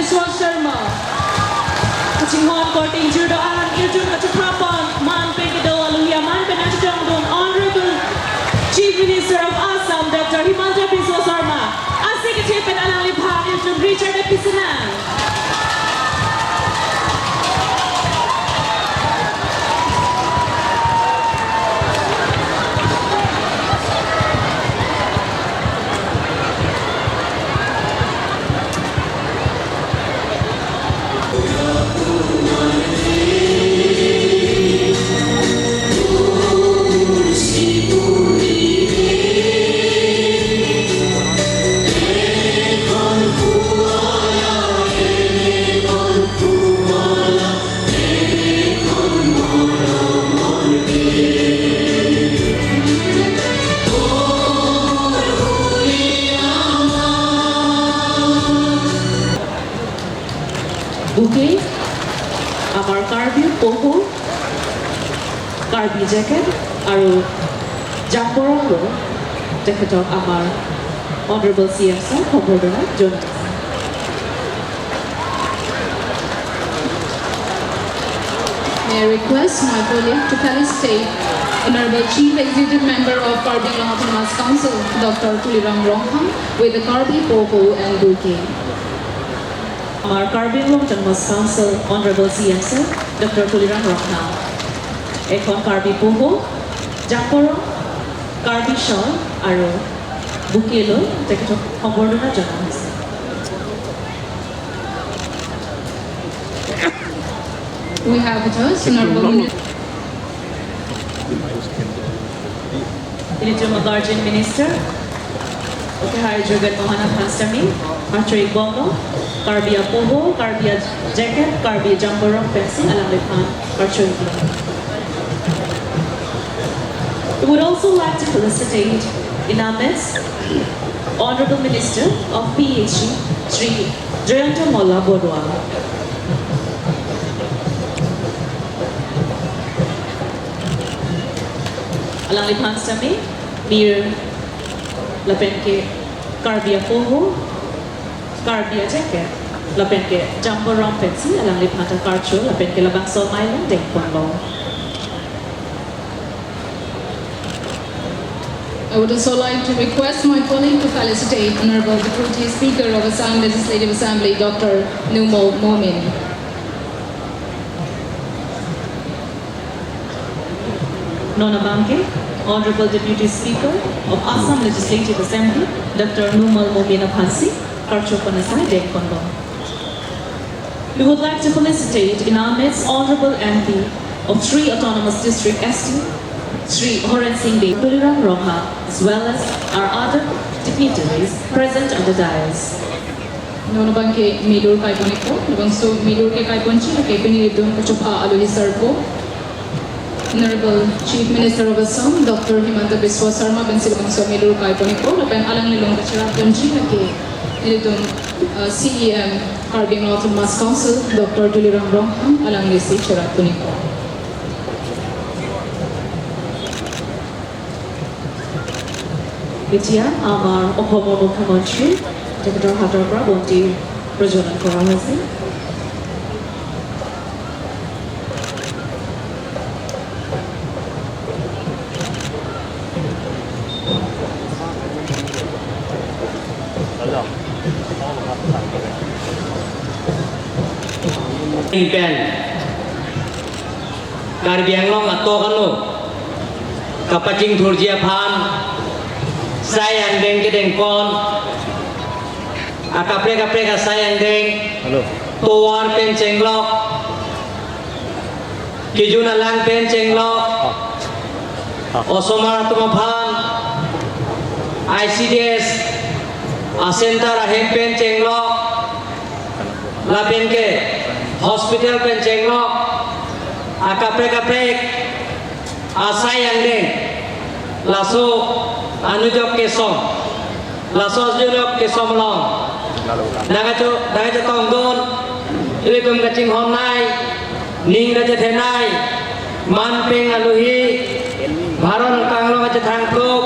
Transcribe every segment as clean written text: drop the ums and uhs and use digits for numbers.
Biswa Sarma. Kachinghon Korting Jurdoan Irjun Kachuprapon Man Pengkedo Aluhia Man Penachong Don Honorable Chief Minister of Assam Dr. Himanta Biswa Sarma. Asik Kechepen Alang Liphang Irjun Richard Episanan. Bouquet, আমাৰ কাৰ্বি পহু, Karbi jacket আৰু জাম্বৰং তেখেতক আমাৰ honourable C M sir সম্বৰ্ধনা জনাইছে। May I request my colleague to felicitate Honorable Chief Executive Member of Karbi Anglong Autonomous Council, Dr. Tuliram Ronghang, with the Karbi Poho and bouquet. আমাৰ Karbi Anglong Autonomous Council Honorable CM Sir Doctor Tuliram Ronghang এখন কাৰ্বি পহু, জাম্বৰং, Karbi shawl আৰু বুকে লৈ তেখেতক সম্বৰ্ধনা জনোৱা হৈছে। We have with us Honorable Ilitum Guardian Minister, Okay, Jogan Mohana Pastami, Archery Bongo, Karbia Poho, Karbia Jacket, Karbia Jamborong Pencil, Alam Lipan, Archery. We would also like to felicitate in our midst Honorable Minister of PHE, Sri Jayanta Molla Bodwa. Alang Lipan Stami, Mir Lapenke Karbia Poho, Karbia Jacket, Lapenke Jamborong Pencil, Alang Lipanta Karcho, Lapenke Labang Sol Mailan, Deng Ponlo. I would also like to request my colleague to felicitate Honorable Deputy Speaker of Assam Legislative Assembly, Dr. Numal Momin. Nona Banke, Honorable Deputy Speaker of Assam Legislative Assembly, Dr. Numal Momin Aphansi, Karcho Panasai Deng Ponlo. We would like to felicitate in our midst Honorable MP of 3 Autonomous District ST, Sri Horen Singh Dey, Tuliram Ronghang, as well as our other dignitaries present on the dais. Nono bangke milur kai boniko, nabang so milur ke kai bonchi, ke pini ridum kachupa aluhi sarpo. Honorable Chief Minister of Assam, Dr. Himanta Biswa Sarma, bensil bang so milur kai boniko, lapen alang nilong kachara bonchi, ke nilidum CEM Karbi Anglong Autonomous Council, Dr. Tuliram Ronghang, alang nisi charat boniko. এতিয়া আমাৰ অসমৰ মুখ্যমন্ত্ৰী তেখেতৰ হাতৰ পৰা বন্তি প্ৰজ্বলন কৰা হৈছে। Pen Karbi Anglong ato kanu kapaching thurjia phan sai andeng ke deng pon akapre kapre ka sai andeng towar pen chenglok kijuna lang pen chenglok osomar atma phan ICDS asenter ahem pen chenglok lapen ke hospital pen chenglok akapre kapre asai andeng laso anujok kesom laso asjunok kesom long nangacho nangacho tong don ilitum kaching hon nai ning raja thenai man peng aluhi bharon kanglong acha thangklok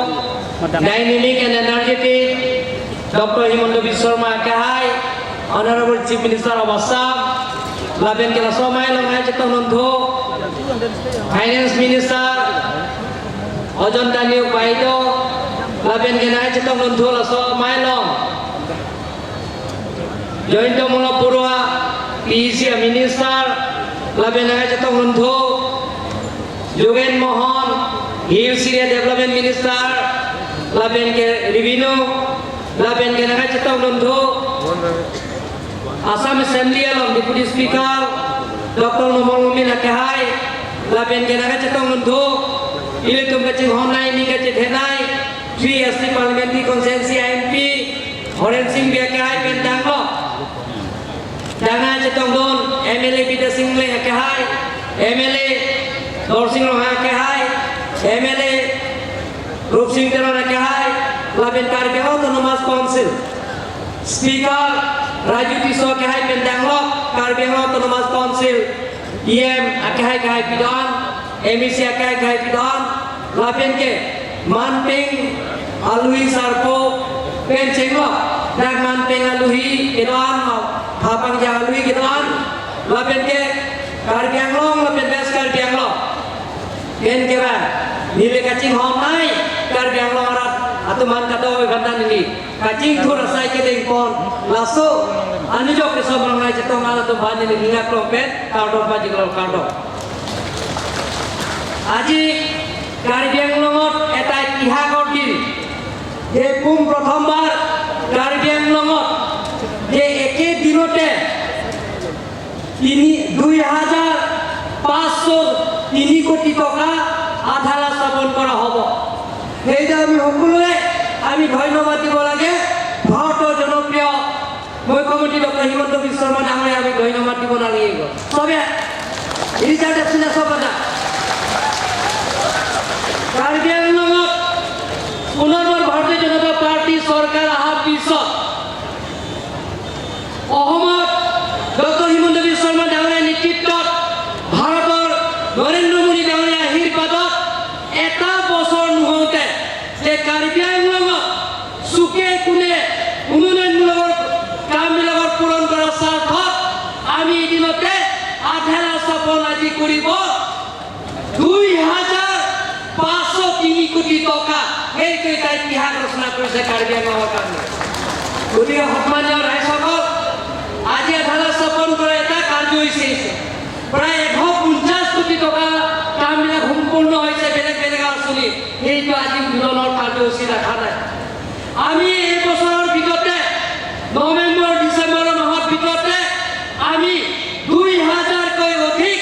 dynamic and energetic Dr. Himanta Biswa Sarma kahai Honorable Chief Minister of Assam, lapen ke laso mai long ai chetong nonthu, Finance Minister Ajanta Neog বাইদেউ, lapen ke nai chetong nonthu laso mai long Jayanta Malla Barua, PEC Minister, lapen nai chetong nonthu, Jogen Mohan, Hills Area Development Minister, lapen ke Revenue, lapen ke nai chetong nonthu, Assam Assembly along Deputy Speaker Dr. Numal Mumin Akehai, lapen ke nai chetong nonthu, Ilitum kaching honai ni kachi thenai, 3 ST Parliamentary Constituency MP Horen Singh Biakehai pen danglo Danga chetong don MLA Peter Singh le Akehai, MLA Dorsing Roha Akehai, MLA Rup Singh Teron Akehai, lapen Karbi Autonomous Council Speaker Raju Tisso Akehai pen danglo Karbi Autonomous Council EM Akehai kahai pidon, MEC Akehai kahai pidon, lapen ke Manping Alui Sarpo pen chenglo dak Manping Alui kedon Thapang jang Alui kedon, lapen ke Karbi Anglong lapen West Karbi Anglong pen ke ba nile kaching hom nai Karbi Anglong arat atuman kato bandan ini kaching thur asai ke ding pon laso anijo ke so bang nai chetong ala to ban ini ninga klong pen kardom pa jiglo kardom. আজি কাৰ্বি আংলঙত এটা ইতিহাসৰ দিন যে পোন প্ৰথমবাৰ কাৰ্বি আংলঙত যে একে দিনতে 2503 কোটি টকা আধাৰা স্থাপন কৰা হ'ব। সেইটো আমি সকলোৱে আমি ধন্যবাদ দিব লাগে ভাৰতৰ জনপ্ৰিয় মুখ্যমন্ত্ৰী ডক্টৰ হিমন্ত বিশ্ব শৰ্মা ডাঙৰীয়া। আমি ধন্যবাদ দিব নালাগিব চবে ৰিজাল্ট আছিলে চব এটা। কাৰ্বি আংলঙত পুনৰবাৰ ভাৰতীয় জনতা পাৰ্টী চৰকাৰ অহাৰ পিছত, অসমত ডক্টৰ হিমন্ত বিশ্ব শৰ্মা ডাঙৰীয়াৰ নেতৃত্বত, ভাৰতৰ নৰেন্দ্ৰ মোদী ডাঙৰীয়াৰ আশীৰ্বাদত এটা বছৰ নহওঁতে যে কাৰ্বি আংলঙত চুকে কোণে উন্নয়নমূলক কামবিলাকৰ পূৰণ কৰাৰ স্বাৰ্থত আমি এদিনতে আধাৰা স্থাপন আজি কৰিব 2503 কোটি টকা। সেইটো এটা ইতিহাস ৰচনা কৰিছে কাৰ্বি আংলঙৰ কাৰণে। গতিকে সন্মানীয় ৰাইজসকল, আজি আধাৰা স্থাপন কৰা এটা কাৰ্যসূচী হৈছে। প্ৰায় 150 কোটি টকা কামবিলাক সম্পূৰ্ণ হৈছে বেলেগ বেলেগ আঁচনি। সেইটো আজি উদ্বোধনৰ কাৰ্যসূচী ৰখা নাই। আমি এই বছৰৰ ভিতৰতে নৱেম্বৰ ডিচেম্বৰ মাহৰ ভিতৰতে আমি 2000তকৈ অধিক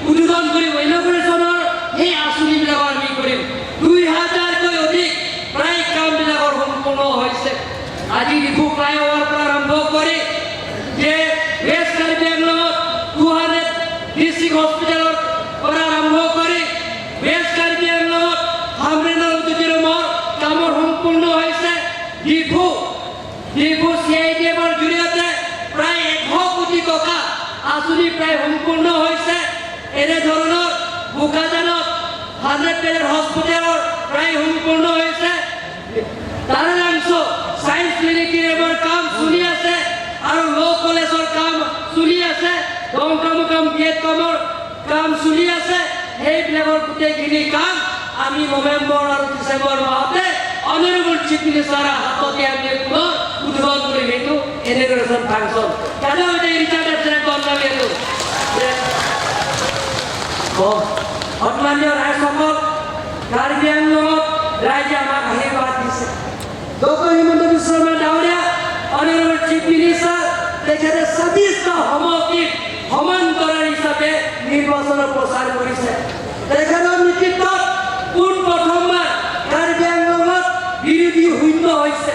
উদ্বোধন কৰিম। ইনগুৰেশ্যনৰ সেই আঁচনিবিলাকৰ আমি কৰিম। 2000তকৈ অধিক প্ৰায় কামবিলাকৰ সম্পূৰ্ণ হৈছে। আজি ডিফু ফ্লাইঅভাৰ পৰা আৰম্ভ কৰি যে ৱেষ্ট কাৰ্বি আংলঙত 200 ডিষ্ট্ৰিক্ট হস্পিটেলৰ পৰা আৰম্ভ কৰি ৱেষ্ট কাৰ্বি আংলঙত হামৰেনৰ অডিটৰিয়ামৰ কামৰ সম্পূৰ্ণ হৈছে। ডিফু চিআইডিএফৰ জৰিয়তে প্ৰায় 100 কোটি টকা আঁচনি প্ৰায় সম্পূৰ্ণ হৈছে। এনেধৰণৰ বোকাজানত 100 বেডৰ হস্পিটেলৰ প্ৰায় সম্পূৰ্ণ হৈছে। তাৰালাংছ ছায়েন্স প্লেনেটেৰিয়ামৰ কাম চলি আছে আৰু ল' কলেজৰ কাম চলি আছে, ডংকামুকাম বি এড কমৰ কাম চলি আছে। সেইবিলাকৰ গোটেইখিনি কাম আমি নৱেম্বৰ আৰু ডিচেম্বৰ মাহতে অনাৰেবল চিফ মিনিষ্টাৰৰ হাততে আমি পুনৰ উদ্বোধন কৰিম। সেইটো ইনগুৰেশ্যন ফাংচন। ৰিচাৰ্ড এইটো সন্মানীয় ৰাইজসকল, কাৰ্বি আংলঙত ৰাইজে আমাক আশীৰ্বাদ দিছে। ডক্টৰ হিমন্ত বিশ্ব শৰ্মা ডাঙৰীয়া, অনাৰেবল চিফ মিনিষ্টাৰ, তেখেতে 26টা সমষ্টিত সমান্তৰাল হিচাপে নিৰ্বাচনৰ প্ৰচাৰ কৰিছে। তেখেতৰ নেতৃত্বত পোন প্ৰথমবাৰ কাৰ্বি আংলঙত বিৰোধী শূন্য হৈছে,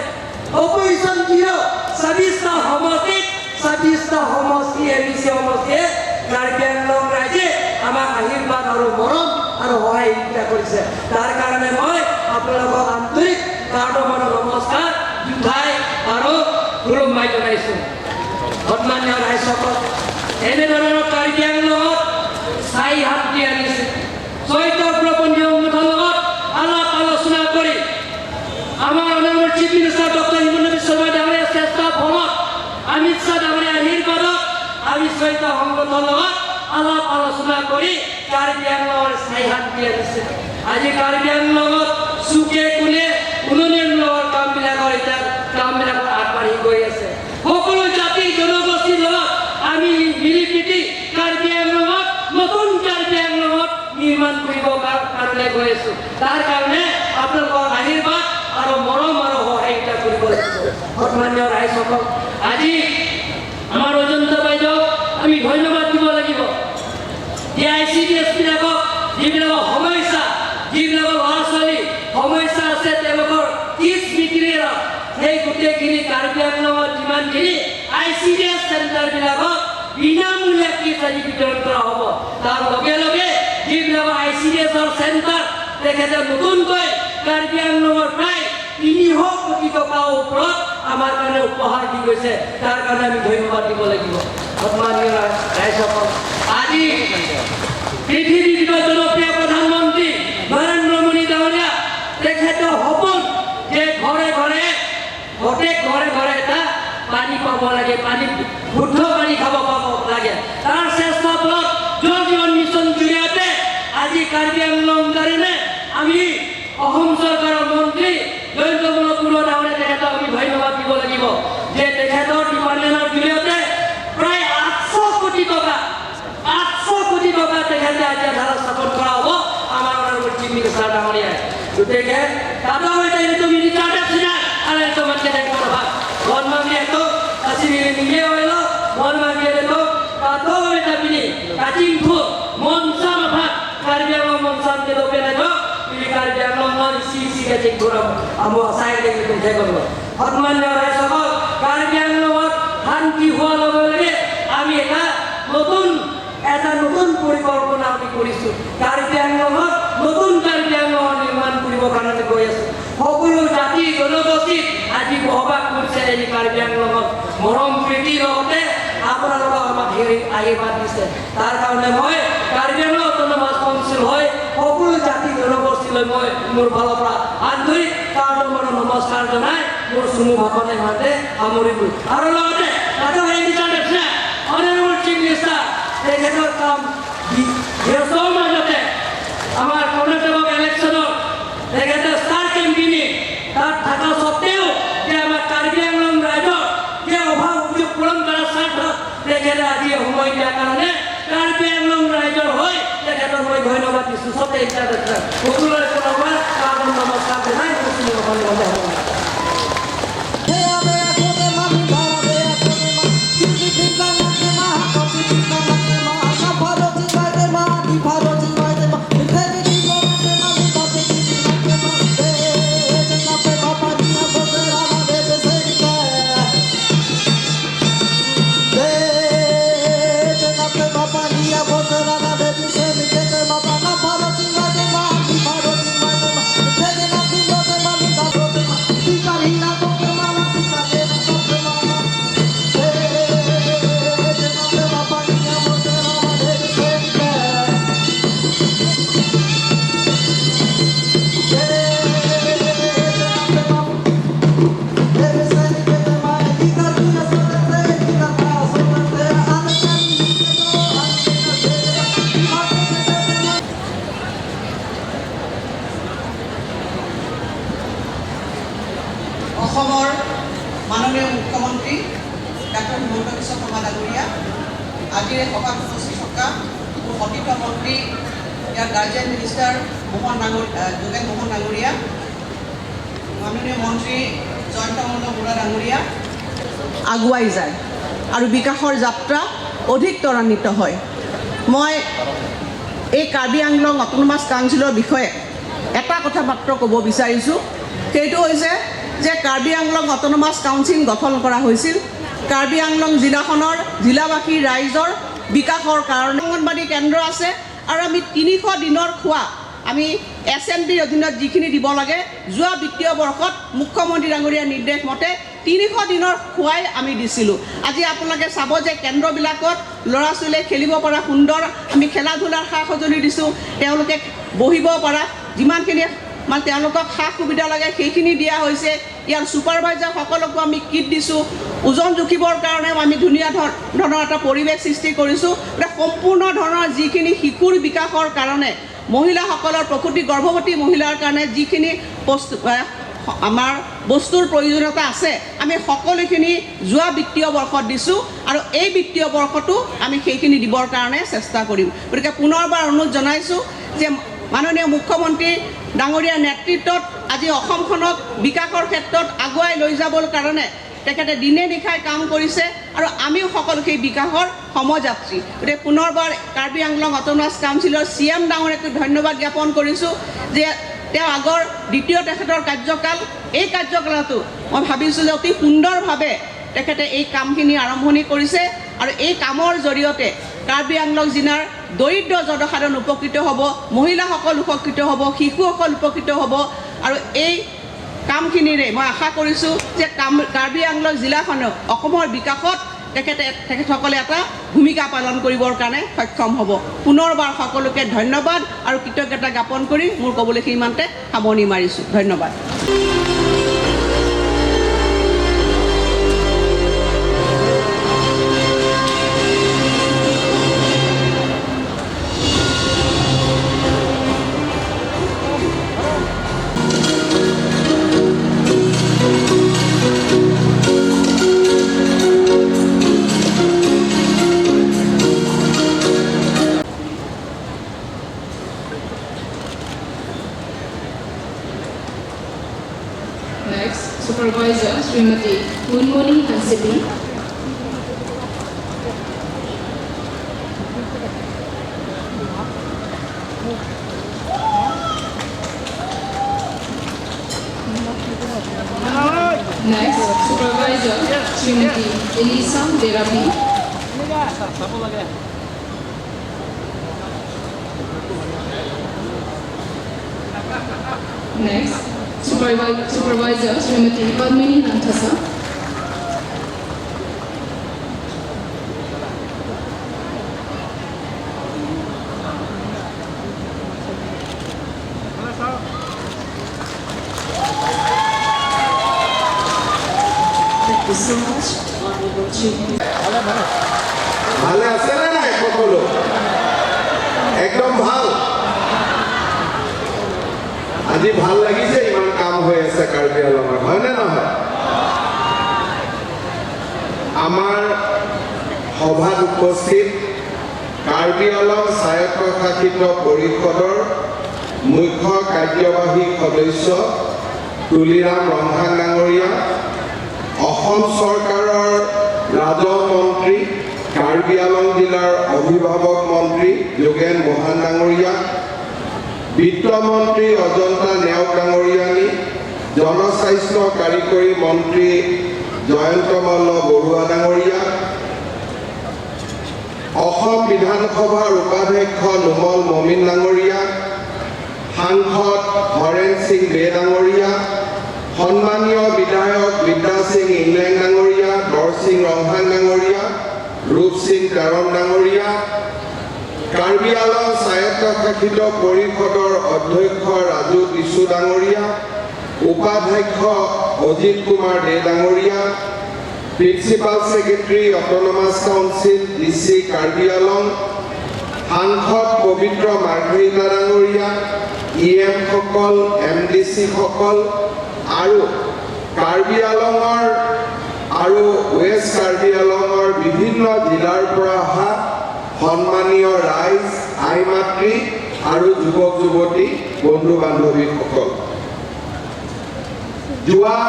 অপজিশ্যন জিৰ'। 26টা সমষ্টিত 26টা সমষ্টি, এমইচি সমষ্টিয়ে কাৰ্বি আংলং ৰাইজে আমাক আশীৰ্বাদ আৰু মৰম আৰু সহায় সহযোগিতা কৰিছে। তাৰ কাৰণে মই আপোনালোকক আন্তৰিক কাৰ্ডমানৰ নমস্কাৰ জোঠাই আৰু খুলুমবাই জনাইছোঁ। সন্মানীয় ৰাইজসকল, এনেধৰণৰ কাৰ্বি আংলঙত স্থায়ী শান্তি আনিছে। ছয়টা উগ্ৰপন্থী সংগঠনৰ লগত আলাপ আলোচনা কৰি আমাৰ honourable chief minister doctor Himanta Biswa Sarma ডাঙৰীয়াৰ চেষ্টাৰ ফলত, অমিত শ্বাহ ডাঙৰীয়া আমি ছয়টা সংগঠনৰ লগত আলাপ আলোচনা কৰি কাৰ্বি আংলঙৰ স্থায়ী শান্তি আনিছে। আজি কাৰ্বি আংলঙত চুকে কোণে উন্নয়নমূলক কামবিলাকৰ এতিয়া কামবিলাকত আগবাঢ়ি গৈ আছে। সকলো জাতি জনগোষ্ঠীৰ লগত আমি মিলি প্ৰীতি কাৰ্বি আংলঙত, নতুন কাৰ্বি আংলঙত নিৰ্মাণ কৰিব কাৰণে গৈ আছো। তাৰ কাৰণে আপোনালোকৰ আশীৰ্বাদ আৰু মৰম আৰু সহায়িতা কৰিব লাগিব। সন্মানীয় ৰাইজসকল, আজি আমাৰ অজন্তা বাইদেউক আমি ধন্যবাদ দিব লাগিব যে আইচিডিএছ বিলাকক যিবিলাকৰ সমস্যা, যিবিলাকৰ ল'ৰা ছোৱালী সমস্যা আছে, তেওঁলোকৰ কিটছ মেটেৰিয়েলত সেই গোটেইখিনি কাৰ্বি আংলঙত যিমানখিনি আইচিডিএছ চেণ্টাৰবিলাকত বিনামূলীয়া কিটছ আজি বিতৰণ কৰা হ'ব। তাৰ লগে লগে যিবিলাক আইচিডিএছৰ চেণ্টাৰ, তেখেতে নতুনকৈ কাৰ্বি আংলঙৰ প্ৰায় 300 কোটি টকাৰ ওপৰত আমাৰ কাৰণে উপহাৰ দি গৈছে। তাৰ কাৰণে আমি ধন্যবাদ দিব লাগিব। সন্মানীয় ৰাইজসকল, আজি পৃথিৱীৰ ভিতৰত জনপ্ৰিয় প্ৰধানমন্ত্ৰী নৰেন্দ্ৰ মোদী ডাঙৰীয়া, তেখেতৰ সপোন যে ঘৰে ঘৰে, প্ৰত্যেক ঘৰে ঘৰে এটা পানী পাব লাগে, পানী, শুদ্ধ পানী খাব পাব লাগে। তাৰ চেষ্টা ফলত জল জীৱন মিছন জৰিয়তে আজি কাৰ্বি আংলং কাৰণে আমি অসম চৰকাৰৰ মন্ত্ৰী জয়ন্ত মল্ল বৰুৱা ডাঙৰীয়া, তেখেতক আমি ধন্যবাদ দিব লাগিব যে তেখেতৰ ডিপাৰ্টমেণ্টৰ জৰিয়তে প্ৰায় 800 কোটি টকা, 800 কোটি টকা তেখেতে আজি আধাৰত স্থাপন কৰা হ'ব আমাৰ অনাৰেবল চিফ মিনিষ্টাৰ ডাঙৰীয়াই। গতিকে তাতো হয়তো এইটো মিনিষ্টাৰ আৰু এইটো মাতকে থাকিব ভাগ মন মাগিয়ে kasi ninge oilo mon mangi to tato eta bini kachingphu mon sam bhag Karbi Anglong mon sam ke do pena jo ini Karbi Anglong non isi isi kachingphu amo asai de tum the সন্মানীয় ৰাইজসকল, কাৰ্বি আংলঙত শান্তি হোৱাৰ লগে লগে আমি এটা নতুন পৰিকল্পনা আমি কৰিছোঁ। কাৰ্বি আংলঙত নতুন কাৰ্বি আংলঙৰ নিৰ্মাণ কৰিবৰ কাৰণে গৈ আছোঁ। সকলো জাতি জনগোষ্ঠীত আজি বসবাস কৰিছে এই কাৰ্বি আংলঙত। মৰম প্ৰীতিৰ লগতে আপোনালোকক আমাক হেৰি আশীৰ্বাদ দিছে। তাৰ কাৰণে মই কাৰ্বি আংলং অট'নমাছ কাউন্সিল হৈ সকলো জাতি জনগোষ্ঠীলৈ মই মোৰ ফালৰ পৰা আন্তৰিক কাৰ্যমন নমস্কাৰ জনাই মোৰ চমু ভাষণ ইমানতে সামৰিলোঁ। আৰু লগতে তাতে অনাৰেবল চিফ মিনিষ্টাৰ, তেখেতৰ কাম ব্যস্তৰ মাজতে আমাৰ কৰ্ণাটক ইলেকশ্যনত তেখেতে ষ্টাৰ কেম্পেইনিং তাত থকা স্বত্তেও যে আমাৰ কাৰ্বি আংলং ৰাইজৰ যে অভাৱ অভিযোগ পূৰণ কৰাৰ স্বাৰ্থত তেখেতে আজি সময় দিয়াৰ কাৰণে কাৰ্বি আংলং ৰাইজৰ হৈ তেখেতক মই ধন্যবাদ দিছোঁ। চবে ইণ্টাৰনেশ্যনেল সকলোৰে পুনৰবাৰ নমস্কাৰ জনাই মোৰ চমু ভাষণ ইমানতে সামৰিছোঁ। Bea bea kone mami bara bea kone ma kisi pinna ngake ma kosi pinna ngake ma na pharo chi vai de ma di pharo chi vai de ma theri di mo ngake ma mi ta te di ngake ma de jana pe baba ni bose rama de de se ke de jana pe baba ni bose rama de de se ke de ma na pharo chi vai de ma di pharo chi vai de ma theri na di mo de ma mi ta de ma di kari na ko ke ma di kari na ko ke ma de jana pe baba ni bose rama de de se ke de jana pe baba de se ke de ma di kari na so de di kata so de an kan ni ke do an ke de di ma ke de ma. অসমৰ মাননীয় মুখ্যমন্ত্ৰী doctor Himanta Biswa Sarma ডাঙৰীয়া, আজিৰ এই সভাত উপস্থিত থকা মোৰ সতীৰ্থ মন্ত্ৰী, ইয়াৰ গাৰ্জিয়ান মিনিষ্টাৰ মোহন ডাঙৰীয়া, যোগেন মোহন ডাঙৰীয়া, মাননীয় মন্ত্ৰী জয়ন্ত মল্ল বৰুৱা ডাঙৰীয়া, আগুৱাই যায় আৰু বিকাশৰ যাত্ৰা অধিক ত্বৰান্বিত হয়। মই এই কাৰ্বি আংলং অট'নমাছ কাউন্সিলৰ বিষয়ে এটা কথা মাত্ৰ ক'ব বিচাৰিছোঁ। সেইটো হৈছে যে কাৰ্বি আংলং অট'নমাছ কাউন্সিল গঠন কৰা হৈছিল কাৰ্বি আংলং জিলাখনৰ জিলাবাসী ৰাইজৰ বিকাশৰ কাৰণে। অংগনবাড়ী কেন্দ্ৰ আছে আৰু আমি 300 দিনৰ খোৱা আমি এছএনপিৰ অধীনত যিখিনি দিব লাগে, যোৱা বিত্তীয় বৰ্ষত মুখ্যমন্ত্ৰী ডাঙৰীয়াৰ নিৰ্দেশ মতে 300 দিনৰ খোৱাই আমি দিছিলোঁ। আজি আপোনালোকে চাব যে কেন্দ্ৰবিলাকত ল'ৰা ছোৱালীয়ে খেলিব পৰা সুন্দৰ আমি খেলা ধূলাৰ সা সঁজুলি দিছোঁ। তেওঁলোকে বহিব পৰা যিমানখিনি মানে তেওঁলোকক সা সুবিধা লাগে সেইখিনি দিয়া হৈছে। ইয়াৰ ছুপাৰভাইজাৰসকলকো আমি কিট দিছোঁ। ওজন জুখিবৰ কাৰণেও আমি ধুনীয়া ধৰণৰ এটা পৰিৱেশ সৃষ্টি কৰিছোঁ। গতিকে সম্পূৰ্ণ ধৰণৰ যিখিনি শিশুৰ বিকাশৰ কাৰণে, মহিলাসকলৰ, প্ৰসূতি গৰ্ভৱতী মহিলাৰ কাৰণে যিখিনি বস্তু, আমাৰ বস্তুৰ প্ৰয়োজনীয়তা আছে, আমি সকলোখিনি যোৱা বিত্তীয় বৰ্ষত দিছোঁ আৰু এই বিত্তীয় বৰ্ষতো আমি সেইখিনি দিবৰ কাৰণে চেষ্টা কৰিম। গতিকে পুনৰবাৰ অনুৰোধ জনাইছোঁ যে মাননীয় মুখ্যমন্ত্ৰী ডাঙৰীয়াৰ নেতৃত্বত আজি অসমখনক বিকাশৰ ক্ষেত্ৰত আগুৱাই লৈ যাবৰ কাৰণে তেখেতে দিনে নিশাই কাম কৰিছে আৰু আমিও সকলো সেই বিকাশৰ সমযাত্ৰী। গতিকে পুনৰবাৰ কাৰ্বি আংলং অট'নমাছ কাউন্সিলৰ চি এম ডাঙৰীয়াকো ধন্যবাদ জ্ঞাপন কৰিছোঁ যে তেওঁ আগৰ দ্বিতীয় তেখেতৰ কাৰ্যকাল, এই কাৰ্যকালতো মই ভাবিছোঁ যে অতি সুন্দৰভাৱে তেখেতে এই কামখিনি আৰম্ভণি কৰিছে আৰু এই কামৰ জৰিয়তে কাৰ্বি আংলং জিলাৰ দৰিদ্ৰ জনসাধাৰণ উপকৃত হ'ব, মহিলাসকল উপকৃত হ'ব, শিশুসকল উপকৃত হ'ব। আৰু এই কামখিনিৰে মই আশা কৰিছোঁ যে কাৰ্বি আংলং জিলাখনেও অসমৰ বিকাশত তেখেতসকলে এটা ভূমিকা পালন কৰিবৰ কাৰণে সক্ষম হ'ব। পুনৰবাৰ সকলোকে ধন্যবাদ আৰু কৃতজ্ঞতা জ্ঞাপন কৰি মোৰ ক'বলৈ ইমানতে সামৰণি মাৰিছোঁ। ধন্যবাদ। Next, Supervisor Srimati Munmuni Hansipi. Next, Supervisor Srimati Elisa Derapi. Next, Supervisor Srimati Padmini Nantasa. Thank you so much, Honorable Chief Minister. ভালে আছে নে নাই সকলো? একদম ভাল। আজি ভাল লাগিছে, ইমান কাম হৈ আছে কাৰ্বি আংলঙত, হয়নে নহয়? আমাৰ সভাত উপস্থিত কাৰ্বি আংলং স্বায়ত্তশাসিত পৰিষদৰ মুখ্য কাৰ্যবাহী সদস্য তুলিৰাম ৰংহাং ডাঙৰীয়া, অসম চৰকাৰৰ ৰাজহ মন্ত্ৰী, কাৰ্বি আংলং জিলাৰ অভিভাৱক মন্ত্ৰী যোগেন মোহন ডাঙৰীয়া, বিত্তমন্ত্ৰী অজন্তা নেওগ ডাঙৰীয়ানী, জনস্বাস্থ্য কাৰিকৰী মন্ত্ৰী জয়ন্ত মল্ল বৰুৱা ডাঙৰীয়া, অসম বিধানসভাৰ উপাধ্যক্ষ নোমল মমিন ডাঙৰীয়া, সাংসদ হৰেণ সিং বে ডাঙৰীয়া, সন্মানীয় বিধায়ক বিদ্যা সিং ইংলেং ডাঙৰীয়া, দৰসিং ৰংহাং ডাঙৰীয়া, ৰূপ সিং তেৰণ ডাঙৰীয়া, কাৰ্বি আংলং স্বায়ত্তশাসিত পৰিষদৰ অধ্যক্ষ ৰাজু টিছু ডাঙৰীয়া, উপাধ্যক্ষ অজিত কুমাৰ দে ডাঙৰীয়া, Principal Secretary, Autonomous Council, DC Karbi Anglong, সাংসদ পবিত্ৰ মাৰ্ঘেৰিটা ডাঙৰীয়া, ই এমসকল, এম ডি চিসকল আৰু কাৰ্বি আংলঙৰ আৰু ৱেষ্ট কাৰ্বি আংলঙৰ বিভিন্ন জিলাৰ পৰা অহা সন্মানীয় ৰাইজ, আই মাতৃ আৰু যুৱক যুৱতী, বন্ধু বান্ধৱীসকল, যোৱা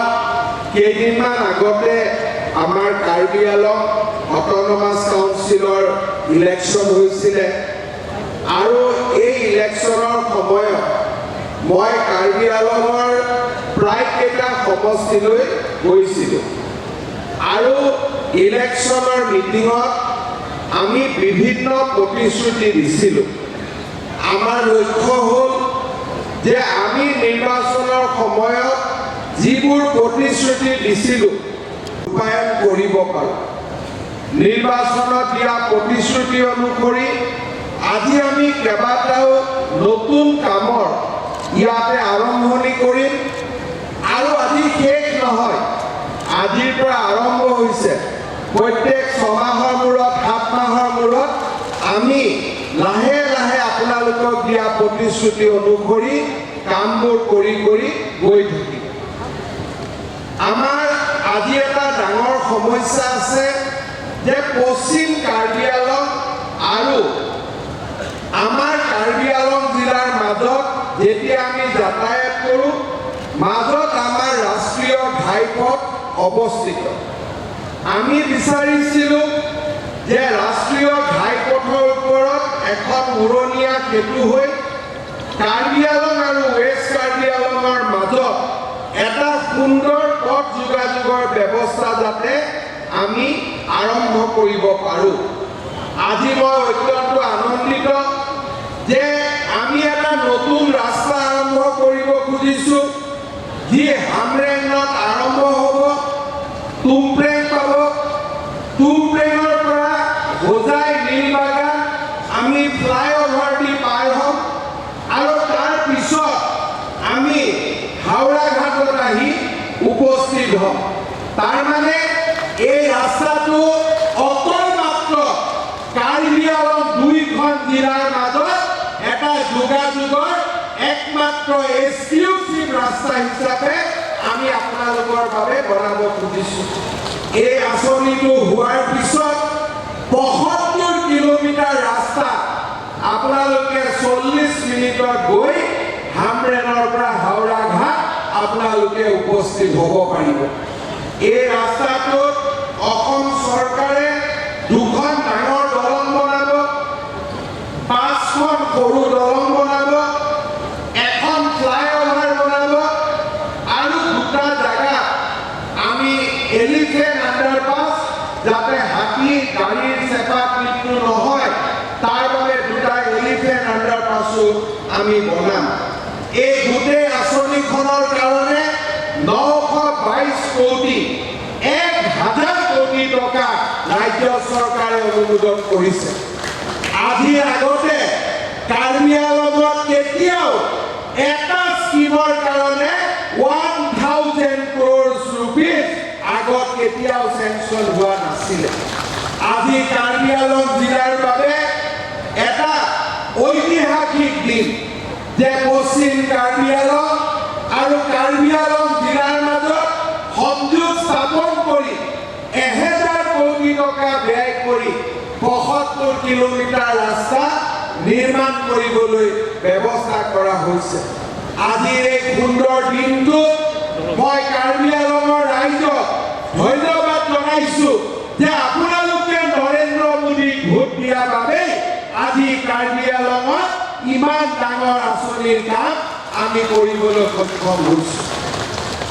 কেইদিনমান আগতে আমাৰ কাৰ্বি আংলং অট'নমাছ কাউন্সিলৰ ইলেকশ্যন হৈছিলে আৰু এই ইলেকশ্যনৰ সময়ত মই কাৰ্বি আংলঙৰ প্ৰায়কেইটা সমষ্টিলৈ গৈছিলোঁ আৰু ইলেকশ্যনৰ মিটিঙত আমি বিভিন্ন প্ৰতিশ্ৰুতি দিছিলোঁ। আমাৰ লক্ষ্য হ'ল যে আমি নিৰ্বাচনৰ সময়ত যিবোৰ প্ৰতিশ্ৰুতি দিছিলোঁ, ৰূপায়ণ কৰিব পাৰোঁ। নিৰ্বাচনত দিয়া প্ৰতিশ্ৰুতি অনুসৰি আজি আমি কেইবাটাও নতুন কামৰ ইয়াতে আৰম্ভণি কৰিম আৰু আজি শেষ নহয়, আজিৰ পৰা আৰম্ভ হৈছে। প্ৰত্যেক 6 মাহৰ মূৰত, 7 মাহৰ মূৰত আমি লাহে লাহে আপোনালোকক দিয়া প্ৰতিশ্ৰুতি অনুসৰি কামবোৰ কৰি কৰি গৈ থাকিম। আমাৰ আজি এটা ডাঙৰ সমস্যা আছে যে পশ্চিম কাৰ্বি আংলং আৰু আমাৰ কাৰ্বি আংলং জিলাৰ মাজত যেতিয়া আমি যাতায়াত কৰোঁ, মাজত আমাৰ ৰাষ্ট্ৰীয় ঘাইপথ অৱস্থিত। আমি বিচাৰিছিলোঁ যে ৰাষ্ট্ৰীয় ঘাইপথৰ ওপৰত এখন উৰণীয়া সেতু হৈ কাৰ্বি আংলং আৰু ৱেষ্ট কাৰ্বি আংলঙৰ মাজত এটা সুন্দৰ পথ যোগাযোগৰ ব্যৱস্থা যাতে আমি আৰম্ভ কৰিব পাৰোঁ। আজি মই অত্যন্ত আনন্দিত যে আমি এটা নতুন ৰাস্তা আৰম্ভ কৰিব খুজিছোঁ, যি হামৰেঙত আৰম্ভ হ'ব, তুমপ্ৰেং পাব, তুমপ্ৰেঙৰ পৰা হোজাই নীলবাগান আমি ফ্লাইঅভাৰ দি পাৰ হ'ম আৰু তাৰ পিছত আমি হাওৰাঘাটত আহি উপস্থিত হ'ম। তাৰমানে এই ৰাস্তাটো অকল মাত্ৰ কাৰ্বি আংলং দুইখন জিলাৰ মাজত এটা যোগাযোগৰ একমাত্ৰ এক্সক্লুচিভ ৰাস্তা হিচাপে আমি আপোনালোকৰ বাবে বনাব খুজিছোঁ। এই আঁচনিটো হোৱাৰ পিছত 75 কিলোমিটাৰ ৰাস্তা আপোনালোকে 40 মিনিটত গৈ হামৰেনৰ পৰা হাওৰা ঘাট আপোনালোকে উপস্থিত হ'ব পাৰিব। এই ৰাস্তাটোত অসম চৰকাৰে দুখন ডাঙৰ দলং বনাব, পাঁচখন সৰু দলং বনাব, এখন ফ্লাইঅভাৰ বনাব আৰু দুটা জেগাত আমি এলিফেণ্ট আণ্ডাৰপাছ, যাতে হাতী গাড়ীৰ চেপাত মৃত্যু নহয় তাৰ বাবে দুটা এলিফেণ্ট আণ্ডাৰপাছো আমি বনাম। এই গোটেই আঁচনিখনৰ কাৰণে 922 কোটি, 1 হাজাৰ কোটি টকা ৰাজ্য চৰকাৰে অনুমোদন কৰিছে। আজিৰ আগতে কাৰ্বি আংলঙত কেতিয়াও এটা স্কীমৰ কাৰণে 1000 ক্ৰ'ৰ্ছ ৰুপিজ আগত কেতিয়াও চেংচন হোৱা নাছিলে। আজি কাৰ্বি আংলং জিলাৰ বাবে এটা ঐতিহাসিক দিন যে পশ্চিম কাৰ্বি আংলং আৰু কাৰ্বি আংলং জিলাৰ মাজত সংযোগ স্থাপন কৰি 1000 কোটি টকা ব্যয় কৰি 75 কিলোমিটাৰ ৰাস্তা নিৰ্মাণ কৰিবলৈ ব্যৱস্থা কৰা হৈছে। আজিৰ এই সুন্দৰ দিনটোত মই কাৰ্বি আংলঙৰ ৰাইজক ধন্যবাদ জনাইছো যে আপোনালোকে নৰেন্দ্ৰ মোদীক ভোট দিয়াৰ বাবেই আজি কাৰ্বি আংলঙত ইমান ডাঙৰ আঁচনিৰ কাম আমি কৰিবলৈ সক্ষম হৈছোঁ।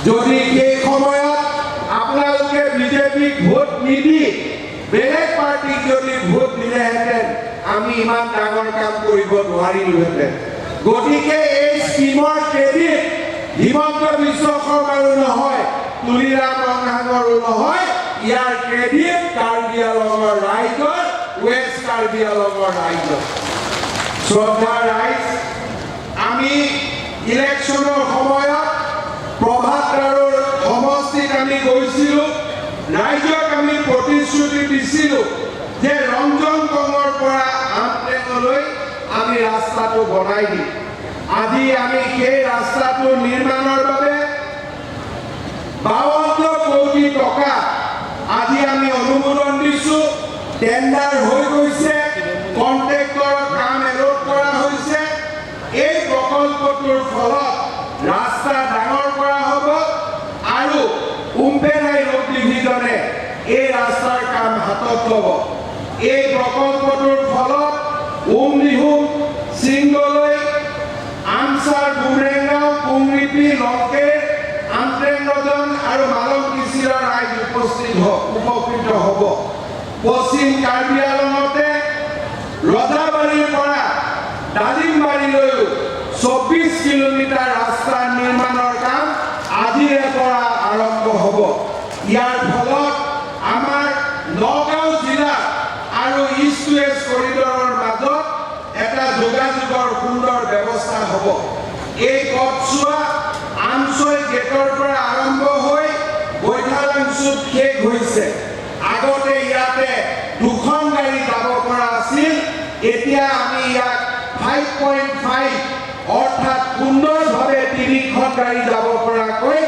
যদি সেই সময়ত আপোনালোকে বিজেপিক ভোট নিদি বেলেগ পাৰ্টীক যদি ভোট দিলেহেঁতেন, আমি ইমান ডাঙৰ কাম কৰিব নোৱাৰিলোহেঁতেন। গতিকে এই স্কীমৰ ক্ৰেডিট হিমন্ত বিশ্ব শৰ্মাৰো নহয়, তুলিৰাম ৰংহাঙৰো নহয়, ইয়াৰ ক্ৰেডিট কাৰ্বি আংলঙৰ ৰাইজৰ, ৱেষ্ট কাৰ্বি আংলঙৰ ৰাইজৰ। শ্ৰদ্ধাৰ ৰাইজ, আমি ইলেকশ্যনৰ সময়ত প্ৰভাত গাৰোৰ সমষ্টিত আমি গৈছিলোঁ। ৰাইজক আমি প্ৰতিশ্ৰুতি দিছিলোঁ যে ৰংজং কঙৰ পৰা আমটেঙলৈ আমি ৰাস্তাটো বনাই দিম। আজি আমি সেই ৰাস্তাটো নিৰ্মাণৰ বাবে 52 কোটি টকা আজি আমি অনুমোদন দিছোঁ। টেণ্ডাৰ হৈ গৈছে, কণ্ট্ৰেক্টৰৰ কাম এলট কৰা হৈছে। এই প্ৰকল্পটোৰ ফলত ৰাস্তা ডাঙৰ কৰা হ'ব আৰু উম্পেনাই ৰোড ডিভিজনে এই ৰাস্তাৰ কাম হাতত ল'ব। এই প্ৰকল্পটোৰ ফলত উমলিহুম, চিংগলৈ, আমচাৰ, বুমৰেংগাঁও, কুংৰিপি, লংকেৰ, আমট্ৰেংৰজন আৰু মালং কিচিৰৰ ৰাইজ উপকৃত হ'ব। পশ্চিম কাৰ্বি আংলঙতে ৰজাবাৰীৰ পৰা ডালিমবাৰীলৈও 24 কিলোমিটাৰ ৰাস্তা নিৰ্মাণৰ কাম আজিৰে পৰা আৰম্ভ হ'ব। ইয়াৰ ফলত আমাৰ নগাঁও জিলা আৰু ইষ্ট ৱেষ্ট কৰিডৰৰ মাজত এটা যোগাযোগৰ সুন্দৰ ব্যৱস্থা হ'ব। এই আমচৈ গেটৰ পৰা আৰম্ভ হৈ বৈঠালাংছুত শেষ হৈছে। আগতে ইয়াতে দুখন গাড়ী যাব পৰা আছিল, এতিয়া আমি ইয়াক 5.5, অৰ্থাৎ সুন্দৰভাৱে তিনিখন গাড়ী যাব পৰাকৈ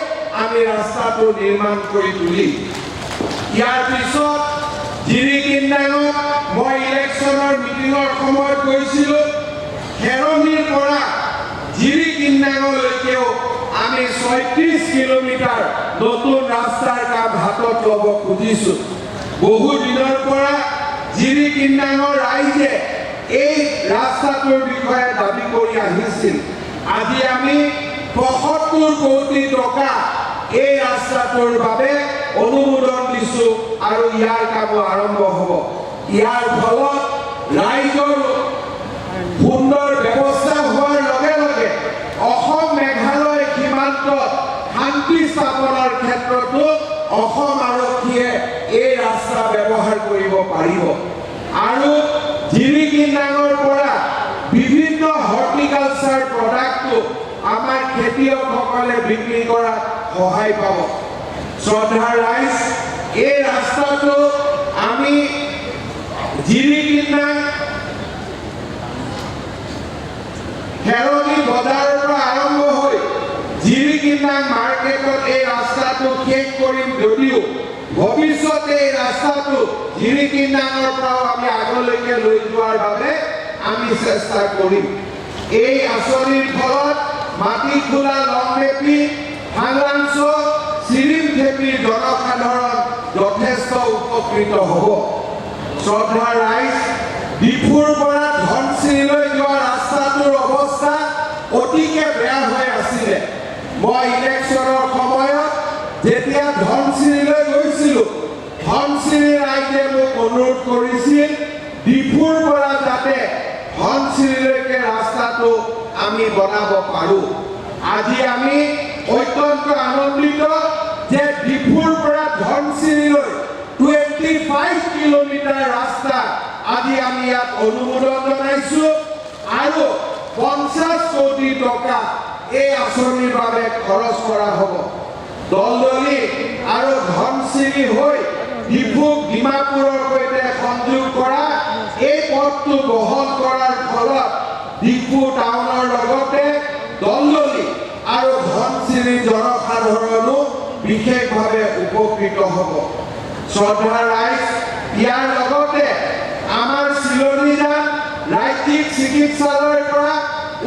আমি ৰাস্তাটো নিৰ্মাণ কৰি তুলিম। ইয়াৰ পিছত জিৰিকিন্দাঙত মই ইলেকশ্যনৰ মিটিঙৰ সময়ত গৈছিলোঁ। খেৰণিৰ পৰা জিৰিকিন্দাঙলৈকেও আমি 36 কিলোমিটাৰ নতুন ৰাস্তাৰ কাম হাতত ল'ব খুজিছোঁ। বহু দিনৰ পৰা জিৰিকিন্দাঙৰ ৰাইজে এই ৰাস্তাটোৰ বিষয়ে দাবী কৰি আহিছিল। আজি আমি 75 কোটি টকা এই ৰাস্তাটোৰ বাবে অনুমোদন দিছোঁ আৰু ইয়াৰ কামো আৰম্ভ হ'ব। ইয়াৰ ফলত ৰাইজৰ সুন্দৰ ব্যৱস্থা হোৱাৰ লগে লগে অসম মেঘালয় সীমান্তত শান্তি স্থাপনৰ ক্ষেত্ৰতো অসম আৰক্ষীয়ে এই ৰাস্তা ব্যৱহাৰ কৰিব পাৰিব আৰু জিৰিকিন্দাঙৰ পৰা বিভিন্ন হৰ্টিকালচাৰ প্ৰডাক্টটো আমাৰ খেতিয়কসকলে বিক্ৰী কৰাত সহায় পাব। শ্ৰদ্ধাৰ ৰাইজ, এই ৰাস্তাটো আমি জিৰিকিন্দাং খেৰণি বজাৰৰ পৰা আৰম্ভ হৈ জিৰিকিন্দাং মাৰ্কেটত এই ৰাস্তাটো শেষ কৰিম যদিও ভৱিষ্যতে এই ৰাস্তাটো জিৰিকিন্দাঙৰ পৰাও আমি আগলৈকে লৈ যোৱাৰ বাবে আমি চেষ্টা কৰিম। এই আঁচনিৰ ফলত মাটিখোলা, লংনেপি, ফাংলাংছ, চিৰিমথেপিৰ জনসাধাৰণ যথেষ্ট উপকৃত হ'ব। শ্ৰদ্ধাৰ ৰাইজ, ডিফুৰ পৰা ধনশিৰিলৈ যোৱা ৰাস্তাটোৰ অৱস্থা অতিকে বেয়া হৈ আছিলে। মই ইলেকশ্যনৰ সময়ত যেতিয়া ধনশিৰিলৈ গৈছিলোঁ, ধনশিৰি ৰাইজে মোক অনুৰোধ কৰিছিল ডিফুৰ পৰা যাতে ধনশিৰিলৈকে ৰাস্তাটো আমি বনাব পাৰোঁ। আজি আমি অত্যন্ত আনন্দিত যে ডিফুৰ পৰা ধনশিৰিলৈ 25 কিলোমিটাৰ ৰাস্তা আজি আমি ইয়াত অনুমোদন জনাইছোঁ আৰু 50 কোটি টকা এই আঁচনিৰ বাবে খৰচ কৰা হ'ব। দলদলি আৰু ধনশিৰি হৈ ডিফুক ডিমাপুৰৰ সৈতে সংযোগ কৰা এই পথটো বহল কৰাৰ ফলত ডিফু টাউনৰ লগতে দলদলি আৰু ধনশিৰিৰ জনসাধাৰণো বিশেষভাৱে উপকৃত হ'ব। শ্ৰদ্ধাৰ ৰাইজ, ইয়াৰ লগতে আমাৰ চিলনীজান ৰাজ্যিক চিকিৎসালয়ৰ পৰা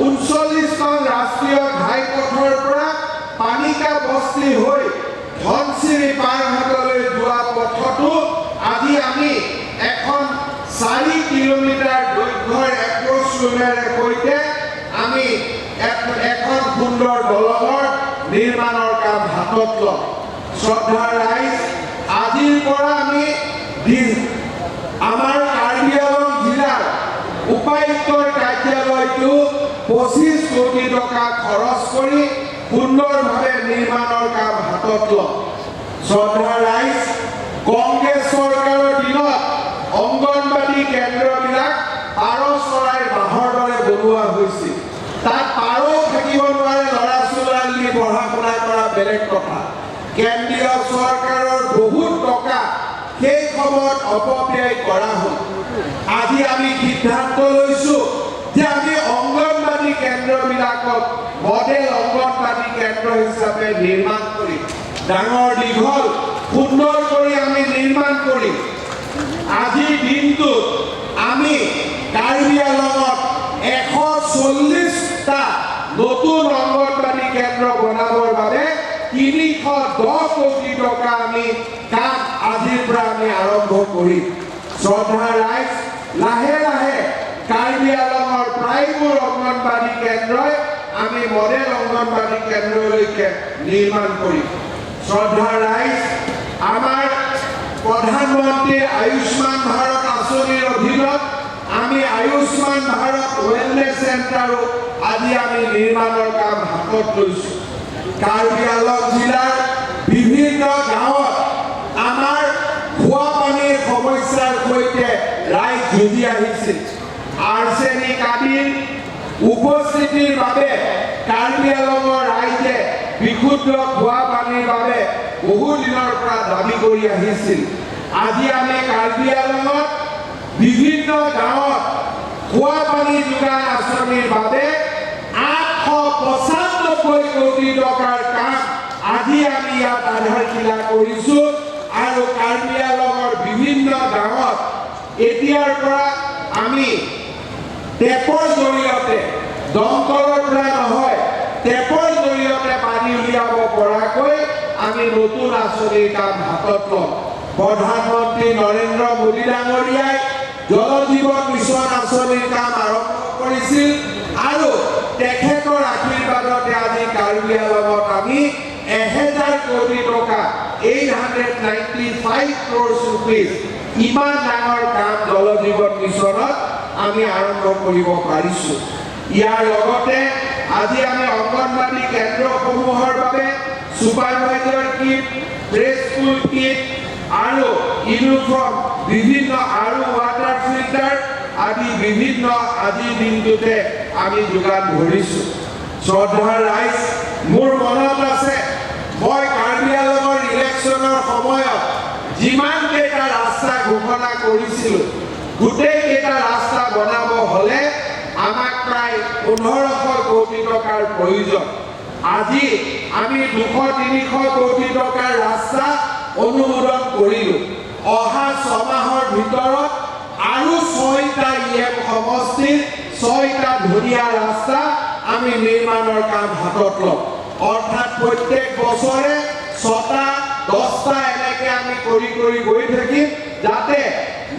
39 নং ৰাষ্ট্ৰীয় ঘাইপথৰ পৰা পানিকা বস্তি হৈ ধনশিৰি পাৰঘাটলৈ যোৱা পথতো আজি আমি এখন 4 কিলোমিটাৰ দৈৰ্ঘ্যৰ এপ্ৰ'চ ৰোডেৰে সৈতে আমি এখন সুন্দৰ দলঙৰ নিৰ্মাণৰ কাম হাতত ল'ম। শ্ৰদ্ধাৰ ৰাইজ, আজিৰ পৰা আমি আমাৰ কাৰ্বি আংলং জিলাৰ উপায়ুক্তৰ কাৰ্যালয়টো 25 কোটি টকা খৰচ কৰি সুন্দৰভাৱে নিৰ্মাণৰ কাম হাতত ল'ম। শ্ৰদ্ধাৰ ৰাইজ, কংগ্ৰেছ চৰকাৰৰ দিনত অংগনবাদী কেন্দ্ৰবিলাক পাৰ চৰাইৰ বাঁহৰ দৰে বনোৱা হৈছিল। তাত পাৰও থাকিব নোৱাৰে, ল'ৰা ছোৱালী পঢ়া শুনা কৰা বেলেগ কথা। কেন্দ্ৰীয় চৰকাৰৰ বহুত টকা সেই সময়ত অপব্যয় কৰা হ'ল। আজি আমি সিদ্ধান্ত লৈছো যে আমি অংগনবাদী কেন্দ্ৰবিলাকক মডেল অংগনবাদী কেন্দ্ৰ হিচাপে নিৰ্মাণ কৰিম। ডাঙৰ দীঘল সুন্দৰ কৰি আমি নিৰ্মাণ কৰিম। আজিৰ দিনটোত আমি কাৰ্বি আংলঙত 140টা নতুন অংগনবাদী কেন্দ্ৰ বনাবৰ বাবে 310 কোটি টকা আমি কাম আজিৰ পৰা আমি আৰম্ভ কৰিম। শ্ৰদ্ধাৰ ৰাইজ, লাহে লাহে কাৰ্বি আংলঙৰ প্ৰায়বোৰ অংগনবাদী কেন্দ্ৰই আমি মডেল অংগনবাদী কেন্দ্ৰলৈকে নিৰ্মাণ কৰিম। শ্ৰদ্ধাৰ ৰাইজ, আমাৰ প্ৰধানমন্ত্ৰীৰ আয়ুষ্মান ভাৰত আঁচনিৰ অধীনত আমি আয়ুষ্মান ভাৰত ৱেলনেছ চেণ্টাৰো আজি আমি নিৰ্মাণৰ কাম হাতত লৈছোঁ। কাৰ্বি আংলং জিলাৰ বিভিন্ন গাঁৱত আমাৰ খোৱা পানীৰ সমস্যাৰ সৈতে ৰাইজ যুঁজি আহিছিল। আৰ্চেনিক আদিৰ উপস্থিতিৰ বাবে কাৰ্বি আংলঙৰ ৰাইজে বিশুদ্ধ খোৱা পানীৰ বাবে বহু দিনৰ পৰা দাবী কৰি আহিছিল। আজি আমি কাৰ্বি আংলঙত বিভিন্ন গাঁৱত খোৱা পানী যোগান আঁচনিৰ বাবে 895 কোটি টকাৰ কাম আজি আমি ইয়াত আধাৰশিলা কৰিছোঁ। আৰু কাৰ্বি আংলঙৰ বিভিন্ন গাঁৱত এতিয়াৰ পৰা আমি টেপৰ জৰিয়তে, দমকলৰ পৰা নহয়, টেপৰ জৰিয়তে পানী উলিয়াব পৰাকৈ আমি নতুন আঁচনিৰ কাম হাতত ল'ম। প্ৰধানমন্ত্ৰী নৰেন্দ্ৰ মোদী ডাঙৰীয়াই জল জীৱন মিছন আঁচনিৰ কাম আৰম্ভ কৰিছিল আৰু তেখেতৰ আশীৰ্বাদতে আজি কাৰ্বি আংলঙত আমি 1000 কোটি টকা, 895 crores rupees, ইমান ডাঙৰ কাম জল জীৱন মিছনত আমি আৰম্ভ কৰিব পাৰিছোঁ। ইয়াৰ লগতে আজি আমি অংগনবাড়ী কেন্দ্ৰসমূহৰ বাবে supervisor kit, pray school kit আৰু ইউনিফৰ্ম বিভিন্ন আৰু ৱাটাৰ ফিল্টাৰ আদি বিভিন্ন আজিৰ দিনটোতে আমি যোগান ধৰিছোঁ। শ্ৰদ্ধাৰ ৰাইজ, মোৰ মনত আছে, মই কাৰ্বি আংলঙৰ ইলেকশ্যনৰ সময়ত যিমান কেইটা ৰাস্তা ঘোষণা কৰিছিলোঁ, গোটেইকেইটা ৰাস্তা বনাব হ'লে আমাক প্ৰায় 1500 কোটি টকাৰ প্ৰয়োজন। আজি আমি 200-300 কোটি টকাৰ ৰাস্তা অনুমোদন কৰিলোঁ। অহা 6 মাহৰ ভিতৰত আৰু ছয়টা ইএম সমষ্টিৰ ছয়টা ধুনীয়া ৰাস্তা আমি নিৰ্মাণৰ কাম হাতত ল'ম। অৰ্থাৎ প্ৰত্যেক বছৰে ছটা, 10টা এনেকে আমি কৰি কৰি গৈ থাকিম, যাতে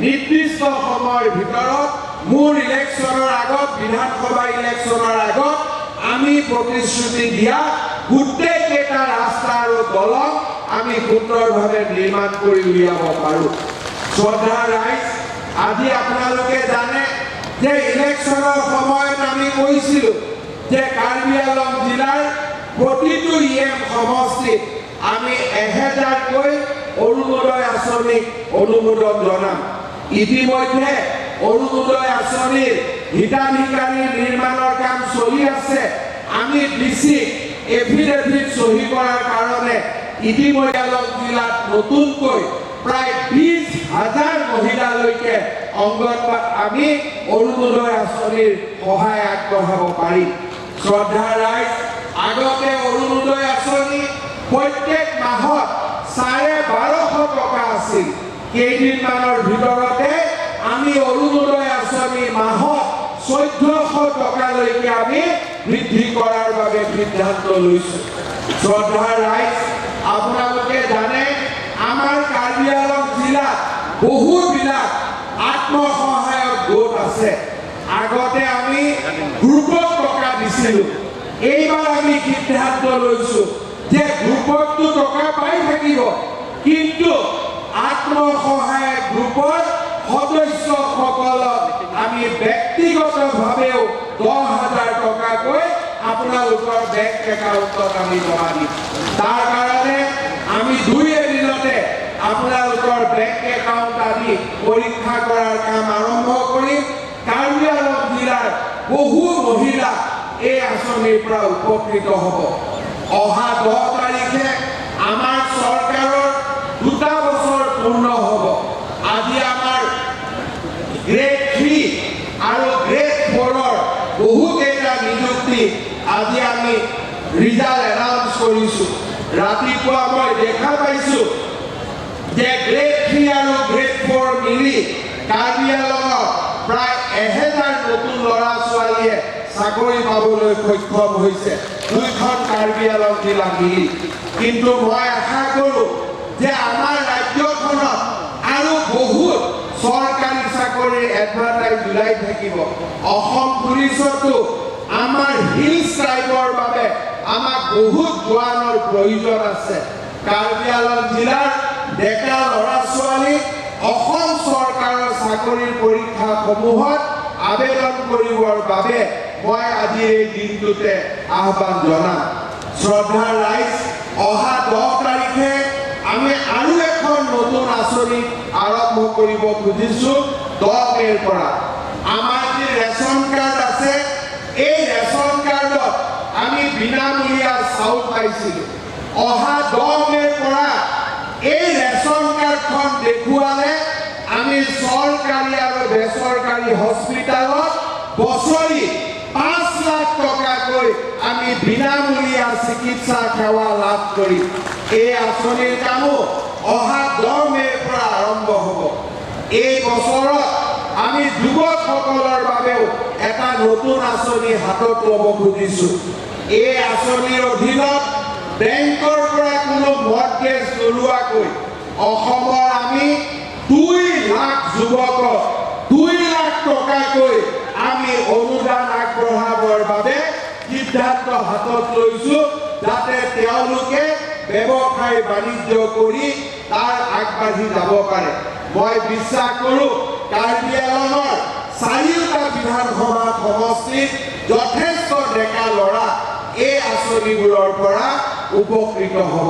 নিৰ্দিষ্ট সময়ৰ ভিতৰত মোৰ ইলেকশ্যনৰ আগত, বিধানসভা ইলেকশ্যনৰ আগত আমি প্ৰতিশ্ৰুতি দিয়া গোটেইকেইটা ৰাস্তা আৰু দলং আমি সুন্দৰভাৱে নিৰ্মাণ কৰি উলিয়াব পাৰোঁ। শ্ৰদ্ধাৰ ৰাইজ, আজি আপোনালোকে জানে যে ইলেকশ্যনৰ সময়ত আমি কৈছিলোঁ যে কাৰ্বি আংলং জিলাৰ প্ৰতিটো ইএম সমষ্টিত আমি 1000কৈ অৰুণোদয় আঁচনিক অনুমোদন জনাম। ইতিমধ্যে অৰুণোদয় আঁচনিৰ হিতাধিকাৰী নিৰ্মাণৰ কাম চলি আছে। আমি ডিচিক এফিডেভিট চহী কৰাৰ কাৰণে ইতিমধ্যে আংলং জিলাত নতুনকৈ প্ৰায় 20 হাজাৰ মহিলালৈকে অংগনবাড়ী আমি অৰুণোদয় আঁচনিৰ সহায় আগবঢ়াব পাৰিম। শ্ৰদ্ধাৰ ৰাইজ, আগতে অৰুণোদয় আঁচনি প্ৰত্যেক মাহত 1250 টকা আছিল। কেইদিনমানৰ ভিতৰতে আমি অৰুণোদয় আঁচনি মাহত 1400 টকালৈকে আমি বৃদ্ধি কৰাৰ বাবে সিদ্ধান্ত লৈছোঁ। শ্ৰদ্ধাৰ ৰাইজ, আপোনালোকে জানে, আমাৰ কাৰ্বি আংলং জিলাত বহুবিলাক আত্মসহায়ক গোট আছে। আগতে আমি গ্ৰুপত টকা দিছিলোঁ। এইবাৰ আমি সিদ্ধান্ত লৈছোঁ যে গ্ৰুপততো টকা পাই থাকিব, কিন্তু আত্মসহায়ক গ্ৰুপৰ সদস্যসকলক আমি ব্যক্তিগতভাৱেও 10,000 টকাকৈ আপোনালোকৰ বেংক একাউণ্টত আমি জমা দিম। তাৰ কাৰণে আমি দুই এদিনতে আপোনালোকৰ বেংক একাউণ্ট আদি পৰীক্ষা কৰাৰ কাম আৰম্ভ কৰিম। কাৰ্বি আংলং জিলাৰ বহু মহিলা এই আঁচনিৰ পৰা উপকৃত হ'ব। অহা 10 তাৰিখে আমাৰ চৰকাৰৰ 2টা বছৰ পূৰ্ণ হ'ব। আজি আমাৰ গ্ৰেড 3 আৰু গ্ৰেড 4ৰ বহুকেইটা নিযুক্তি আজি আমি ৰিজাল্ট এনাউন্স কৰিছোঁ। ৰাতিপুৱা মই দেখা পাইছোঁ যে গ্ৰেড 3 আৰু গ্ৰেড 4 মিলি কাৰ্বি আংলঙত প্ৰায় 1000 নতুন ল'ৰা ছোৱালীয়ে চাকৰি পাবলৈ সক্ষম হৈছে, দুইখন কাৰ্বি আংলং জিলা মিলি। কিন্তু মই আশা কৰোঁ যে আমাৰ ৰাজ্যখনত আৰু বহুত চৰকাৰী চাকৰিৰ এডভাৰটাইজ ওলাই থাকিব। অসম পুলিচতো আমাৰ হিলছ ট্ৰাইবৰ বাবে আমাক বহুত জোৱানৰ প্ৰয়োজন আছে। কাৰ্বি আংলং জিলাৰ ডেকা ল'ৰা ছোৱালী অসম চৰকাৰৰ চাকৰিৰ পৰীক্ষাসমূহত আবেদন কৰিবৰ বাবে মই আজি এই দিনটোতে আহ্বান জনাম। শ্ৰদ্ধাৰ ৰাইজ, অহা 10 তাৰিখে আমি আৰু এখন নতুন আঁচনি আৰম্ভ কৰিব খুজিছোঁ। 10 মে'ৰ পৰা আমাৰ যি ৰেচন কাৰ্ড আছে, এই ৰেচন কাৰ্ডত আমি বিনামূলীয়া চাউল পাইছিলোঁ। অহা 10 মে'ৰ পৰা এই ৰেচন কাৰ্ডখন দেখুৱালে আমি চৰকাৰী আৰু বেচৰকাৰী হস্পিটেলত বছৰি 5 লাখ টকাকৈ আমি বিনামূলীয়া চিকিৎসা সেৱা লাভ কৰিম। এই আঁচনিৰ কামো অহা 10 মে'ৰ পৰা আৰম্ভ হ'ব। এই বছৰত আমি যুৱকসকলৰ বাবেও এটা নতুন আঁচনি হাতত ল'ব খুজিছোঁ। এই আঁচনিৰ অধীনত বেংকৰ পৰা কোনো মৰ্টগেজ নোলোৱাকৈ অসমৰ আমি 2 লাখ যুৱকক 2 লাখ টকাকৈ আমি অনুদান আগবঢ়াবৰ বাবে সিদ্ধান্ত হাতত লৈছোঁ, যাতে তেওঁলোকে ব্যৱসায় বাণিজ্য কৰি তাৰ আগবাঢ়ি যাব পাৰে। মই বিশ্বাস কৰোঁ, কাৰ্বি আংলঙৰ চাৰিওটা বিধানসভা সমষ্টিত যথেষ্ট ডেকা ল'ৰা এই আঁচনিবোৰৰ পৰা উপকৃত হ'ব।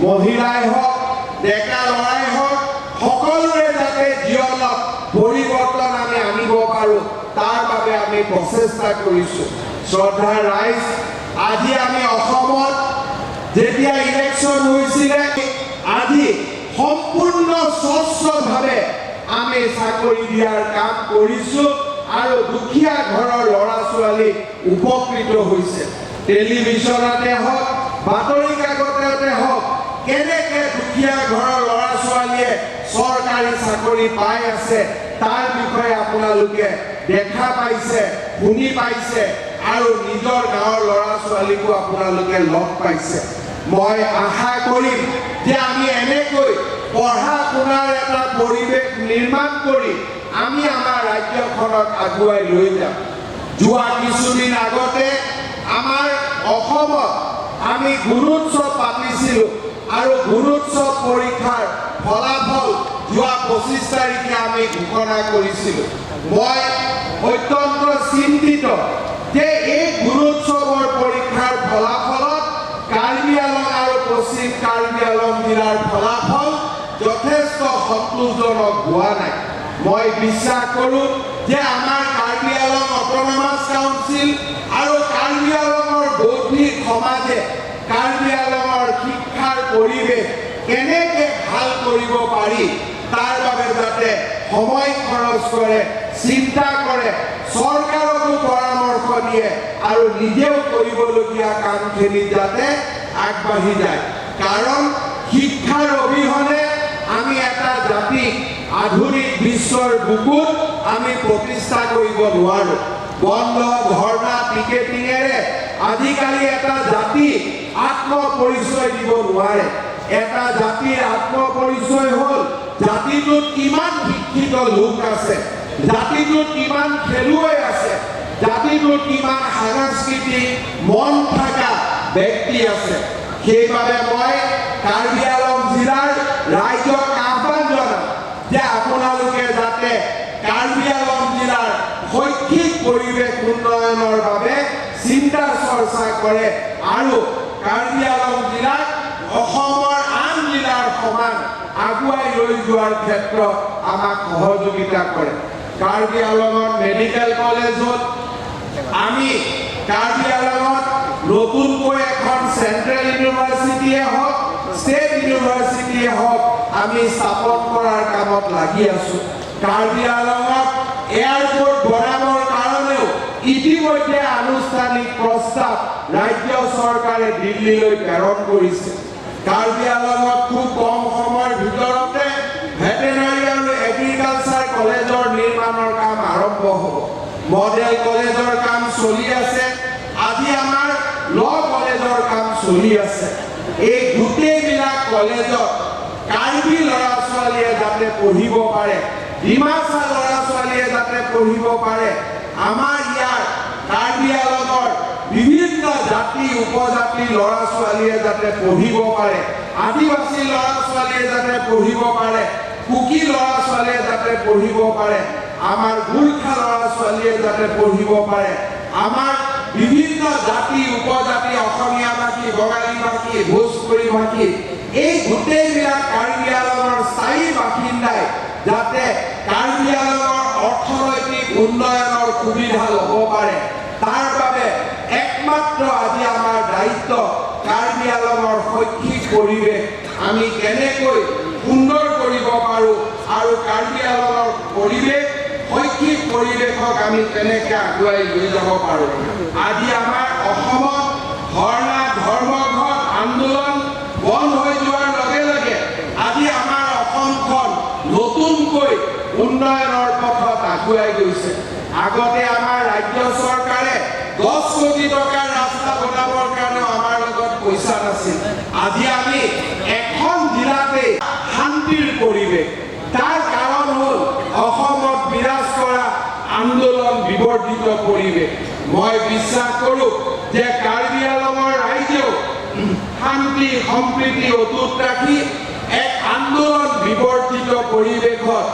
মহিলাই হওক, ডেকা ল'ৰাই হওক, সকলোৰে যাতে জীৱনত পৰিৱৰ্তন আমি আনিব পাৰোঁ, তাৰ বাবে আমি প্ৰচেষ্টা কৰিছোঁ। শ্ৰদ্ধাৰ ৰাইজ, আজি আমি অসমত যেতিয়া ইলেকশ্যন হৈছিলে, আজি সম্পূৰ্ণ স্বচ্ছভাৱে আমি চাকৰি দিয়াৰ কাম কৰিছোঁ আৰু দুখীয়া ঘৰৰ ল'ৰা ছোৱালী উপকৃত হৈছে। টেলিভিশ্যনতে হওক, বাতৰি কাকততে হওক, কেনেকে দুখীয়া ঘৰৰ ল'ৰা ছোৱালীয়ে চৰকাৰী চাকৰি পাই আছে, তাৰ বিষয়ে আপোনালোকে দেখা পাইছে, শুনি পাইছে আৰু নিজৰ গাঁৱৰ ল'ৰা ছোৱালীকো আপোনালোকে লগ পাইছে। মই আশা কৰিম যে আমি এনেকৈ পঢ়া শুনাৰ এটা পৰিৱেশ নিৰ্মাণ কৰি আমি আমাৰ ৰাজ্যখনক আগুৱাই লৈ যাম। যোৱা কিছুদিন আগতে আমাৰ অসমত আমি গুণোৎসৱ পাতিছিলোঁ আৰু গুণোৎসৱ পৰীক্ষাৰ ফলাফল যোৱা 25 তাৰিখে আমি ঘোষণা কৰিছিলোঁ। মই অত্যন্ত চিন্তিত যে এই গুণোৎসৱৰ পৰীক্ষাৰ ফলাফলত কাৰ্বি আংলং আৰু পশ্চিম কাৰ্বি আংলং জিলাৰ ফলাফল যথেষ্ট সন্তোষজনক হোৱা নাই। মই বিশ্বাস কৰোঁ যে আমাৰ কাৰ্বি আংলং অট'নমাছ কাউন্সিল আৰু কাৰ্বি আংলঙৰ বৌদ্ধিক সমাজে কাৰ্বি আংলঙৰ শিক্ষাৰ পৰিৱেশ কেনেকে ভাল কৰিব পাৰি, তাৰ বাবে যাতে সময় খৰচ কৰে, চিন্তা কৰে, চৰকাৰকো পৰামৰ্শ দিয়ে আৰু নিজেও কৰিবলগীয়া কামখিনি যাতে আগবাঢ়ি যায়। কাৰণ শিক্ষাৰ অবিহনে আমি এটা জাতিক আধুনিক বিশ্বৰ বুকুত আমি প্ৰতিষ্ঠা কৰিব নোৱাৰোঁ। বন্ধ, ধৰ্ণা, পিকেটিঙেৰে আজিকালি এটা জাতি আত্মপৰিচয় দিব নোৱাৰে। এটা জাতিৰ আত্মপৰিচয় হ'ল জাতিটোত কিমান শিক্ষিত লোক আছে, জাতিটোত কিমান খেলুৱৈ আছে, জাতিটোত কিমান সাংস্কৃতিক মন থকা ব্যক্তি আছে। সেইবাবে মই কাৰ্বি আংলং জিলাৰ ৰাইজক আহ্বান জনাম যে আপোনালোকে যাতে কাৰ্বি আংলং জিলাৰ শৈক্ষিক পৰিৱেশ উন্নয়নৰ বাবে চিন্তা চৰ্চা কৰে আৰু কাৰ্বি আংলং জিলাক অসমৰ আন জিলাৰ সমান আগুৱাই লৈ যোৱাৰ ক্ষেত্ৰত আমাক সহযোগিতা কৰে। কাৰ্বি আংলঙত মেডিকেল কলেজত, আমি কাৰ্বি আংলঙত নতুনকৈ এখন চেণ্ট্ৰেল ইউনিভাৰ্চিটিয়ে হওক, ষ্টেট ইউনিভাৰ্চিটিয়ে হওক, আমি স্থাপন কৰাৰ কামত লাগি আছো। কাৰ্বি আংলঙত এয়াৰপৰ্ট বনাবৰ কাৰণেও ইতিমধ্যে আনুষ্ঠানিক প্ৰস্তাৱ ৰাজ্য চৰকাৰে দিল্লীলৈ প্ৰেৰণ কৰিছে। কাৰ্বি আংলঙত খুব কম সময়ৰ ভিতৰতে ভেটেনাৰী আৰু এগ্ৰিকালচাৰ কলেজৰ নিৰ্মাণৰ কাম আৰম্ভ হ'ব। মডেল কলেজৰ কাম চলি আছে। আজি আমাৰ ল কলেজৰ কাম চলি আছে। এই গোটেইবিলাক কলেজত কাৰ্বি ল'ৰা ছোৱালীয়ে যাতে পঢ়িব পাৰে, ডিমাচা ল'ৰা ছোৱালীয়ে যাতে পঢ়িব পাৰে, আমাৰ ইয়াৰ কাৰ্বি আংলঙৰ বিভিন্ন জাতি উপজাতিৰ ল'ৰা ছোৱালীয়ে যাতে পঢ়িব পাৰে, আদিবাসী ল'ৰা ছোৱালীয়ে যাতে পঢ়িব পাৰে, কুকি ল'ৰা ছোৱালীয়ে যাতে পঢ়িব পাৰে, আমাৰ গোৰ্খা ল'ৰা ছোৱালীয়ে যাতে পঢ়িব পাৰে, আমাৰ বিভিন্ন জাতি উপজাতি, অসমীয়া ভাষী, বঙালী ভাষী, ভোজপুৰী ভাষী, এই গোটেইবিলাক কাৰ্বি আংলঙৰ স্থায়ী বাসিন্দাই যাতে কাৰ্বি আংলঙৰ অৰ্থনৈতিক উন্নয়নৰ সুবিধা ল'ব পাৰে, তাৰ বাবে এক একমাত্ৰ আজি আমাৰ দায়িত্ব কাৰ্বি আংলঙৰ শৈক্ষিক পৰিৱেশ আমি কেনেকৈ সুন্দৰ কৰিব পাৰোঁ আৰু কাৰ্বি আংলঙৰ পৰিৱেশ, শৈক্ষিক পৰিৱেশক আমি কেনেকৈ আগুৱাই লৈ যাব পাৰোঁ। আজি আমাৰ অসমত ধৰ্ণা, ধৰ্মঘট, আন্দোলন বন্ধ হৈ যোৱাৰ লগে লগে আজি আমাৰ অসমখন নতুনকৈ উন্নয়নৰ পথত আগুৱাই গৈছে। আগতে আমাৰ ৰাজ্য চৰকাৰে 10 কোটি টকাৰ ৰাস্তা বনাবৰ কাৰণেও আমাৰ লগত পইচা নাছিল। আজি আমি এখন জিলাতেই শান্তিৰ পৰিৱেশ। তাৰ কাৰণ হ'ল অসমত বিৰাজ কৰা আন্দোলন বিবৰ্জিত পৰিৱেশ। মই বিশ্বাস কৰোঁ যে কাৰ্বি আংলঙৰ ৰাইজেও শান্তি সম্প্ৰীতি অটুট ৰাখি এক আন্দোলন বিবৰ্জিত পৰিৱেশত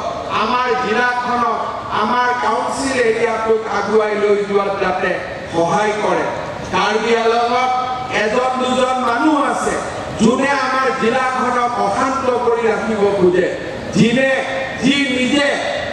আমাৰ জিলাখনক, আমাৰ কাউন্সিল এৰিয়াটোক আগুৱাই লৈ যোৱাত যাতে সহায় কৰে। কাৰ্বি আংলঙত এজন দুজন মানুহ আছে, যোনে আমাৰ জিলাখনক অশান্ত কৰি ৰাখিব খোজে, যি নিজে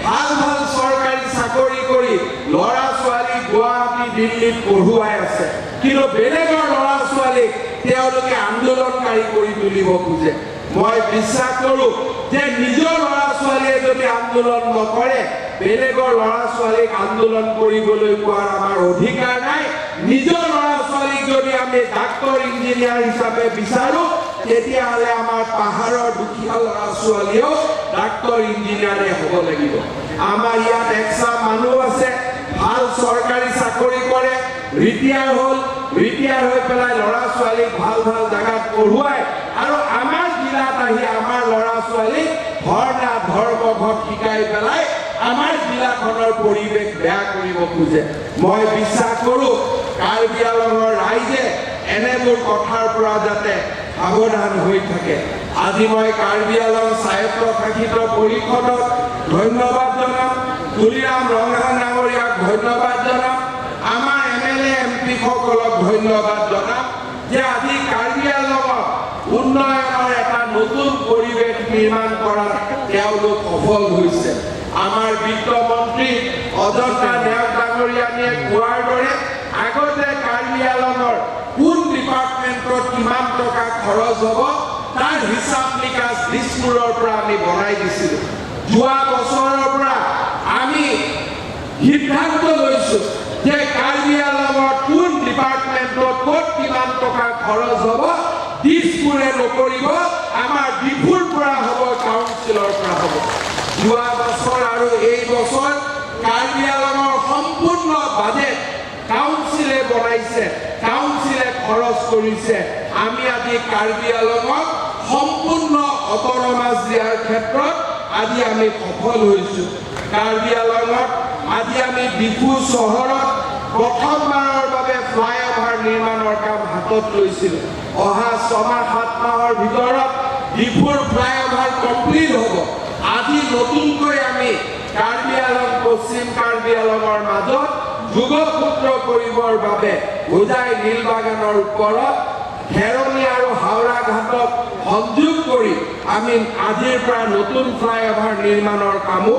ভাল ভাল চৰকাৰী চাকৰি কৰি ল'ৰা ছোৱালী গুৱাহাটী, দিল্লীত পঢ়ুৱাই আছে, কিন্তু বেলেগৰ ল'ৰা ছোৱালীক তেওঁলোকে আন্দোলনকাৰী কৰি তুলিব খোজে। মই বিশ্বাস কৰোঁ যে নিজৰ ল'ৰা ছোৱালীয়ে যদি আন্দোলন নকৰে, বেলেগৰ ল'ৰা ছোৱালীক আন্দোলন কৰিবলৈ কোৱাৰ আমাৰ অধিকাৰ নাই। নিজৰ ল'ৰা ছোৱালীক যদি আমি ডাক্তৰ, ইঞ্জিনিয়াৰ হিচাপে বিচাৰোঁ, তেতিয়াহ'লে আমাৰ পাহাৰৰ দুখীয়া ল'ৰা ছোৱালীয়েও ডাক্তৰ, ইঞ্জিনিয়াৰে হ'ব লাগিব। আমাৰ ইয়াত একচাম মানুহ আছে, ভাল চৰকাৰী চাকৰি কৰে, ৰিটায়াৰ হ'ল, ৰিটায়াৰ হৈ পেলাই ল'ৰা ছোৱালীক ভাল ভাল জেগাত পঢ়ুৱাই আৰু আমাৰ জিলাত আহি আমাৰ ল'ৰা ছোৱালীক ধৰ্ণা, ধৰ্মঘট শিকাই পেলাই আমাৰ জিলাখনৰ পৰিৱেশ বেয়া কৰিব খোজে। মই বিশ্বাস কৰোঁ, কাৰ্বি আংলঙৰ ৰাইজে এনেবোৰ কথাৰ পৰা যাতে সাৱধান হৈ থাকে। আজি মই কাৰ্বি আংলং স্বায়ত্তশাসিত পৰিষদক ধন্যবাদ জনাম, তুলিৰাম ৰংহাং ডাঙৰীয়াক ধন্যবাদ জনাম, আমাৰ এমএলএ, এমপিসকলক ধন্যবাদ জনাম যে আজি কাৰ্বি আংলঙত উন্নয়নৰ এটা নতুন পৰিৱেশ নিৰ্মাণ কৰাত তেওঁলোক সফল হৈছে। আমাৰ বিত্তমন্ত্ৰী অজন্তা নেওগ ডাঙৰীয়ানীয়ে কোৱাৰ দৰে আগতে কাৰ্বি আংলঙৰ কোন ডিপাৰ্টমেণ্টত কিমান টকা খৰচ হ'ব, তাৰ হিচাপ নিকাচ দিছপুৰৰ পৰা আমি বনাই দিছিলোঁ। যোৱা বছৰৰ পৰা আমি সিদ্ধান্ত লৈছোঁ যে কাৰ্বি আংলঙত কোন ডিপাৰ্টমেণ্টত ক'ত কিমান টকা খৰচ হ'ব, দিছপুৰে নকৰিব, আমাৰ ডিফুৰ পৰা হ'ব, কাউন্সিলৰ পৰা হ'ব। যোৱা বছৰ আৰু এই বছৰ কাৰ্বি আংলঙৰ সম্পূৰ্ণ বাজেট কাউন্সিলে বনাইছে, কাউন্সিলে খৰচ কৰিছে। আমি আজি কাৰ্বি আংলঙক সম্পূৰ্ণ অট'নমাছ দিয়াৰ ক্ষেত্ৰত আজি আমি সফল হৈছোঁ। কাৰ্বি আংলঙত আজি আমি ডিফু চহৰত প্ৰথমবাৰৰ বাবে ফ্লাইঅভাৰ নিৰ্মাণৰ কাম হাতত লৈছিলোঁ। অহা 6 মাহ, 7 মাহৰ ভিতৰত ডিফুৰ ফ্লাইঅভাৰ কমপ্লিট হ'ব। আজি নতুনকৈ আমি কাৰ্বি আংলং, পশ্চিম কাৰ্বি আংলঙৰ মাজত যোগসূত্ৰ কৰিবৰ বাবে হোজাই নীলবাগানৰ ওপৰত খেৰণি আৰু হাওৰা ঘাটক সংযোগ কৰি আমি আজিৰ পৰা নতুন ফ্লাইঅভাৰ নিৰ্মাণৰ কামো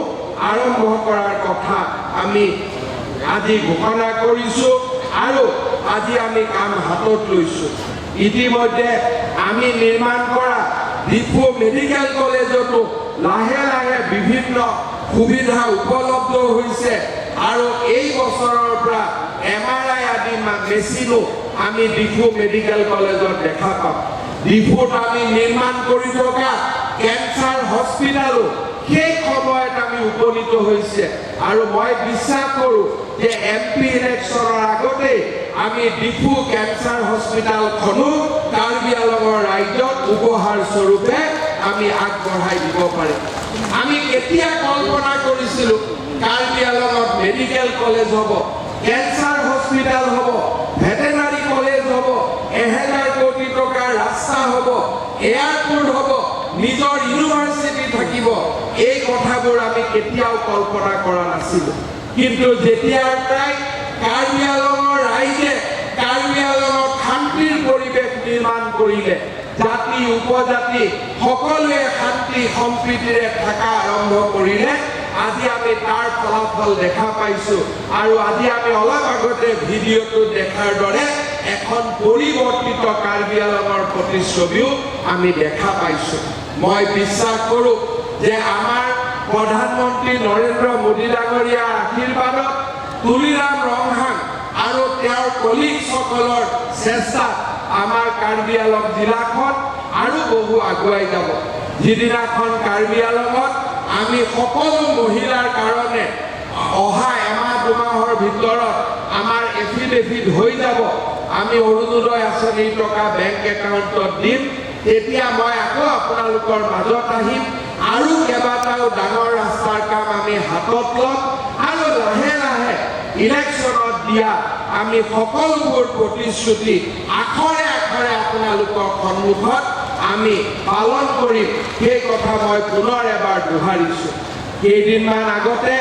আৰম্ভ কৰাৰ কথা আমি আজি ঘোষণা কৰিছোঁ আৰু আজি আমি কাম হাতত লৈছোঁ। ইতিমধ্যে আমি নিৰ্মাণ কৰা ডিফু মেডিকেল কলেজতো লাহে লাহে বিভিন্ন সুবিধা উপলব্ধ হৈছে আৰু এই বছৰৰ পৰা এমআৰআই আদি মেচিনো আমি ডিফু মেডিকেল কলেজত দেখা পাম। ডিফুত আমি নিৰ্মাণ কৰি থকা কেঞ্চাৰ হস্পিটেলো সেই সময়ত আমি উপনীত হৈছে আৰু মই বিশ্বাস কৰোঁ যে এমপি ইলেকশ্যনৰ আগতেই আমি ডিফু কেঞ্চাৰ হস্পিটেলখনো কাৰ্বি আংলঙৰ ৰাইজক উপহাৰ স্বৰূপে আমি আগবঢ়াই দিব পাৰিম। আমি কেতিয়া কল্পনা কৰিছিলোঁ কাৰ্বি আংলঙত মেডিকেল কলেজ হ'ব, কেঞ্চাৰ হস্পিটেল হ'ব, ভেটেনাৰী কলেজ হ'ব, 1000 কোটি টকাৰ ৰাস্তা হ'ব, এয়াৰপৰ্ট হ'ব, নিজৰ ইউনিভাৰ্চিটি থাকিব? এই কথাবোৰ আমি কেতিয়াও কল্পনা কৰা নাছিলোঁ। কিন্তু যেতিয়াৰ পৰাই কাৰ্বি আংলঙৰ ৰাইজে কাৰ্বি আংলঙত শান্তিৰ পৰিৱেশ নিৰ্মাণ কৰিলে, জাতি উপজাতি সকলোৱে শান্তি সম্প্ৰীতিৰে থকা আৰম্ভ কৰিলে, আজি আমি তাৰ ফলাফল দেখা পাইছোঁ। আৰু আজি আমি অলপ আগতে ভিডিঅ'টোত দেখাৰ দৰে এখন পৰিৱৰ্তিত কাৰ্বি আংলঙৰ প্ৰতিচ্ছবিও আমি দেখা পাইছোঁ। মই বিশ্বাস কৰোঁ যে আমাৰ প্ৰধানমন্ত্ৰী নৰেন্দ্ৰ মোদী ডাঙৰীয়াৰ আশীৰ্বাদত, তুলিৰাম ৰংহাং আৰু তেওঁৰ কলিগসকলৰ চেষ্টাত আমাৰ কাৰ্বি আংলং জিলাখন আৰু বহু আগুৱাই যাব। যিদিনাখন কাৰ্বি আংলঙত আমি সকলো মহিলাৰ কাৰণে অহা এমাহ দুমাহৰ ভিতৰত আমাৰ এফিডেভিট হৈ যাব, আমি অৰুণোদয় আঁচনিৰ টকা বেংক একাউণ্টত দিম, তেতিয়া মই আকৌ আপোনালোকৰ মাজত আহিম আৰু কেইবাটাও ডাঙৰ ৰাস্তাৰ কাম আমি হাতত ল'ম আৰু লাহে লাহে ইলেকশ্যনত দিয়া আমি সকলোবোৰ প্ৰতিশ্ৰুতি আখৰে আখৰে আপোনালোকৰ সন্মুখত আমি পালন কৰিম। সেই কথা মই পুনৰ এবাৰ দোহাৰিছোঁ। কেইদিনমান আগতে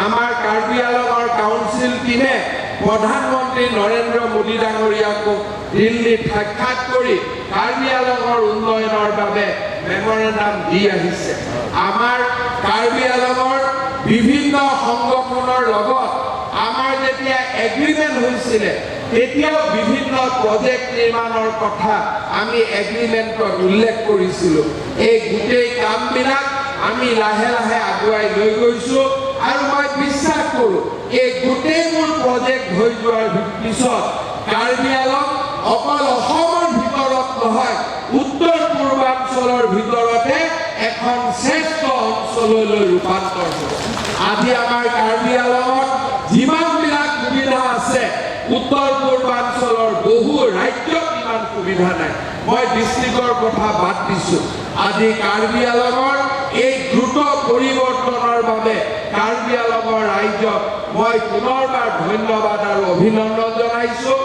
আমাৰ কাৰ্বি আংলঙৰ কাউন্সিল টীমে প্ৰধানমন্ত্ৰী নৰেন্দ্ৰ মোদী ডাঙৰীয়াকো দিল্লীত সাক্ষাৎ কৰি কাৰ্বি আংলঙৰ উন্নয়নৰ বাবে মেমৰেণ্ডাম দি আহিছে। আমাৰ কাৰ্বি আংলঙৰ বিভিন্ন সংগঠনৰ লগত আমাৰ যেতিয়া এগ্ৰিমেণ্ট হৈছিলে, তেতিয়াও বিভিন্ন প্ৰজেক্ট নিৰ্মাণৰ কথা আমি এগ্ৰিমেণ্টত উল্লেখ কৰিছিলোঁ। এই গোটেই কামবিলাক আমি লাহে লাহে আগুৱাই লৈ গৈছোঁ আৰু মই বিশ্বাস কৰোঁ, এই গোটেইবোৰ প্ৰজেক্ট হৈ যোৱাৰ পিছত কাৰ্বি আংলং অকল অসমৰ ভিতৰত নহয়, উত্তৰ পূৰ্বাঞ্চলৰ ভিতৰতে এখন শ্ৰেষ্ঠ অঞ্চললৈ ৰূপান্তৰ হ'ব। আজি আমাৰ কাৰ্বি আংলঙত যিমানবিলাক সুবিধা আছে, উত্তৰ পূৰ্বাঞ্চলৰ বহু ৰাজ্যত ইমান সুবিধা নাই। মই ডিষ্ট্ৰিক্টৰ কথা বাদ দিছোঁ। আজি কাৰ্বি আংলঙৰ এই দ্ৰুত পৰিৱৰ্তনৰ বাবে কাৰ্বি আংলঙৰ ৰাইজক মই পুনৰবাৰ ধন্যবাদ আৰু অভিনন্দন জনাইছোঁ।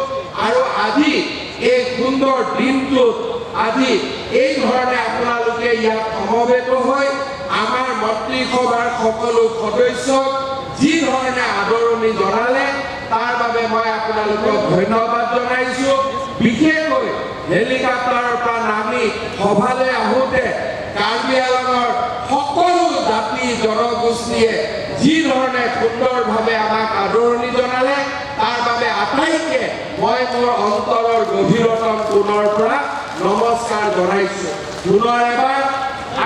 আৰু আজি এই সুন্দৰ দিনটোত আজি এই ধৰণে আপোনালোকে ইয়াত সমবেত হৈ আমাৰ মন্ত্ৰীসভাৰ সকলো সদস্যক যি ধৰণে আদৰণি জনালে, তাৰ বাবে মই আপোনালোকক ধন্যবাদ জনাইছোঁ। বিশেষকৈ হেলিকপ্টাৰৰ পৰা নামি সভালৈ আহোঁতে কাৰ্বি আংলঙৰ সকলো জাতি জনগোষ্ঠীয়ে যি ধৰণে সুন্দৰভাৱে আমাক আদৰণি জনালে, তাৰ বাবে আটাইকে মই মোৰ অন্তৰৰ গভীৰতম কোণৰ পৰা নমস্কাৰ জনাইছোঁ। পুনৰ এবাৰ,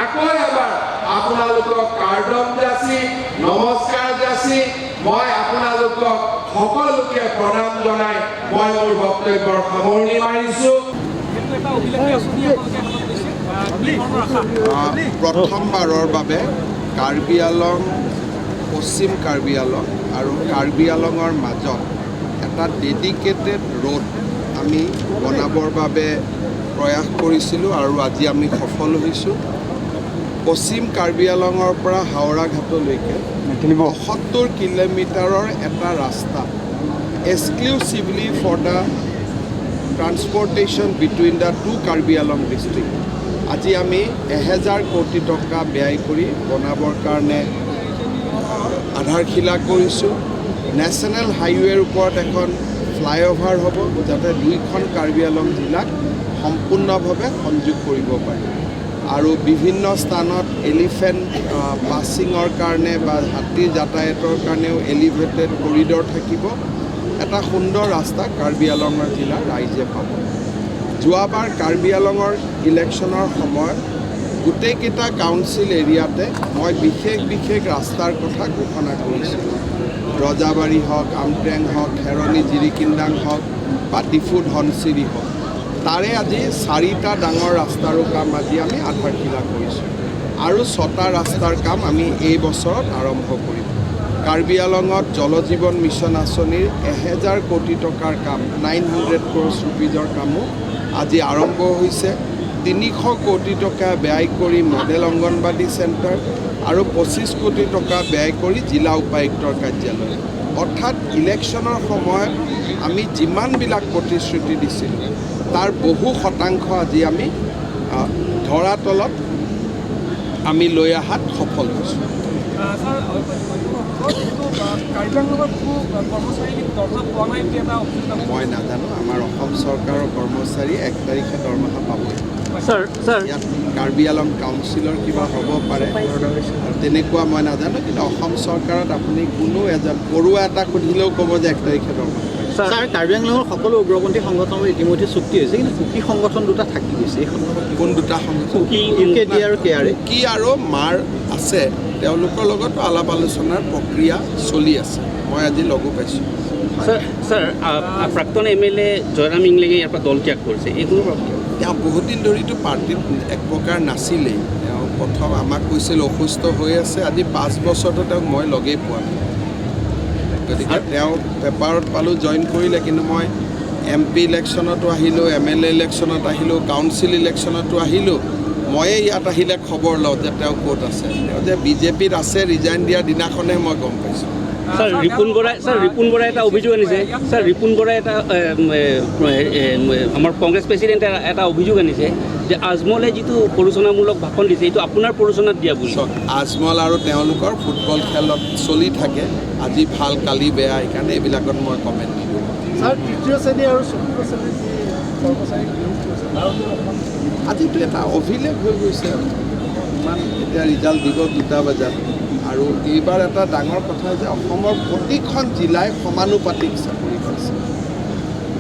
আকৌ এবাৰ আপোনালোকক কাৰ্ডম যাচি, নমস্কাৰ যাচি, মই আপোনালোকক সকলোকে প্ৰণাম জনাই মই মোৰ বক্তব্যৰ সামৰণি মাৰিছোঁ। প্ৰথমবাৰৰ বাবে কাৰ্বি আলং, পশ্চিম কাৰ্বি আলং আৰু কাৰ্বি আলঙৰ মাজত এটা ডেডিকেটেড ৰোড আমি বনাবৰ বাবে প্ৰয়াস কৰিছিলোঁ আৰু আজি আমি সফল হৈছোঁ। পশ্চিম কাৰ্বি আলঙৰ পৰা হাওৰা ঘাটলৈকে 75 কিলোমিটাৰৰ এটা ৰাস্তা exclusively for the transportation between the two Karbi Anglong district আজি আমি 1000 কোটি টকা ব্যয় কৰি বনাবৰ কাৰণে আধাৰশিলা কৰিছোঁ। নেশ্যনেল হাইৱেৰ ওপৰত এখন ফ্লাইঅভাৰ হ'ব, যাতে দুইখন কাৰ্বি আলং জিলাক সম্পূৰ্ণভাৱে সংযোগ কৰিব পাৰি আৰু বিভিন্ন স্থানত এলিফেণ্ট পাছিঙৰ কাৰণে বা হাতীৰ যাতায়াতৰ কাৰণেও এলিভেটেড কৰিডৰ থাকিব। এটা সুন্দৰ ৰাস্তা কাৰ্বি আলঙৰ জিলাৰ ৰাইজে পাব। যোৱাবাৰ কাৰ্বি আলঙৰ ইলেকশ্যনৰ সময়ত গোটেইকেইটা কাউন্সিল এৰিয়াতে মই বিশেষ বিশেষ ৰাস্তাৰ কথা ঘোষণা কৰিছিলোঁ। ৰজাবাৰী হওক, আমট্ৰেং হওক, খেৰণি জিৰিকিন্দাং হওক বা ডিফু ধনশিৰি হওক, তাৰে আজি চাৰিটা ডাঙৰ ৰাস্তাৰো কাম আজি আমি আধাৰশিলা কৰিছোঁ আৰু ছটা ৰাস্তাৰ কাম আমি এই বছৰত আৰম্ভ কৰিম। কাৰ্বি আলঙত জল জীৱন মিছন আঁচনিৰ 1000 কোটি টকাৰ কাম, 900 ক্ৰ'ৰ্ছ ৰুপিজৰ কামো আজি আৰম্ভ হৈছে। 300 কোটি টকা ব্যয় কৰি মডেল অংগনবাদী চেণ্টাৰ আৰু 25 কোটি টকা ব্যয় কৰি জিলা উপায়ুক্তৰ কাৰ্যালয়। অৰ্থাৎ ইলেকশ্যনৰ সময়ত আমি যিমানবিলাক প্ৰতিশ্ৰুতি দিছিলোঁ, তাৰ বহু শতাংশ আজি আমি ধৰাতলত আমি লৈ অহাত সফল হৈছোঁ। ছাৰ, যিহেতু কাৰ্বি আংলঙৰ বহু কৰ্মচাৰী দৰমহা পোৱা নাই বুলি এটা অভিযোগ আছে। মই নাজানো। আমাৰ অসম চৰকাৰৰ কৰ্মচাৰী 1 তাৰিখে দৰমহা পাবই। Sir, sir. ইয়াত কাৰ্বি আলং কাউন্সিলৰ কিবা হ'ব পাৰে, তেনেকুৱা মই নাজানো। কিন্তু অসম চৰকাৰত আপুনি কোনো এজন পৰুৱা এটা সুধিলেও ক'ব যে 1 তাৰিখে দৰমহা পাইছোঁ। ছাৰ, কাৰ্বি আংলঙৰ সকলো উগ্ৰপন্থী সংগঠনৰ ইতিমধ্যে চুক্তি হৈছে, কিন্তু কুকি সংগঠন দুটা থাকি গৈছে। এই সন্দৰ্ভত কোন দুটা সংগঠন? ইউ কে ডি আৰু কে আৰ এ। কুকি আৰু মাৰ আছে, তেওঁলোকৰ লগতো আলাপ আলোচনাৰ প্ৰক্ৰিয়া চলি আছে। মই আজি লগো পাইছোঁ। ছাৰ, প্ৰাক্তন এম.এল.এ. জয়ৰাম ইংলেঙে ইয়াৰ পৰা দল ত্যাগ কৰিছে, এই কোনো তেওঁ বহুত দিন ধৰিতো পাৰ্টীত এক প্ৰকাৰ নাছিলেই। তেওঁ প্ৰথম আমাক কৈছিল অসুস্থ হৈ আছে। আজি 5 বছৰতো তেওঁক মই লগেই পোৱা নাই। গতিকে তেওঁ পেপাৰত পালোঁ, জইন কৰিলে, কিন্তু মই এম.পি. ইলেকশ্যনতো আহিলোঁ, এম.এল.এ. ইলেকশ্যনত আহিলোঁ, কাউন্সিল ইলেকশ্যনতো আহিলোঁ। ময়ে ইয়াত আহিলে খবৰ লওঁ যে তেওঁ ক'ত আছে। তেওঁ যে বিজেপিত আছে ৰিজাইন দিয়াৰ দিনাখনহে মই গম পাইছোঁ। ছাৰ, ৰিপুণ বৰাই এটা অভিযোগ আনিছে। ছাৰ, ৰিপুণ বৰাই এটা আমাৰ কংগ্ৰেছ প্ৰেচিডেণ্টে এটা অভিযোগ আনিছে যে আজমলে যিটো প্ৰৰোচনামূলক ভাষণ দিছে, এইটো আপোনাৰ প্ৰৰোচনাত দিয়া বুলি। চাওক, আজমল আৰু তেওঁলোকৰ ফুটবল খেলত চলি থাকে, আজি ভাল কালি বেয়া, সেইকাৰণে এইবিলাকত মই কমেণ্ট নিদিওঁ। ছাৰ, তৃতীয় শ্ৰেণী আৰু চতুৰ্থ শ্ৰেণীৰ যি কৰ্মচাৰীক নিয়োগ কৰিছে, তাৰ ওপৰত অকণমান আজিতো এটা অভিলেখ হৈ গৈছে। ইমান এতিয়া ৰিজাল্ট দিব 2টা বজাত। আৰু এইবাৰ এটা ডাঙৰ কথা যে অসমৰ প্ৰতিখন জিলাই সমানুপাতিক চাকৰি পাইছে।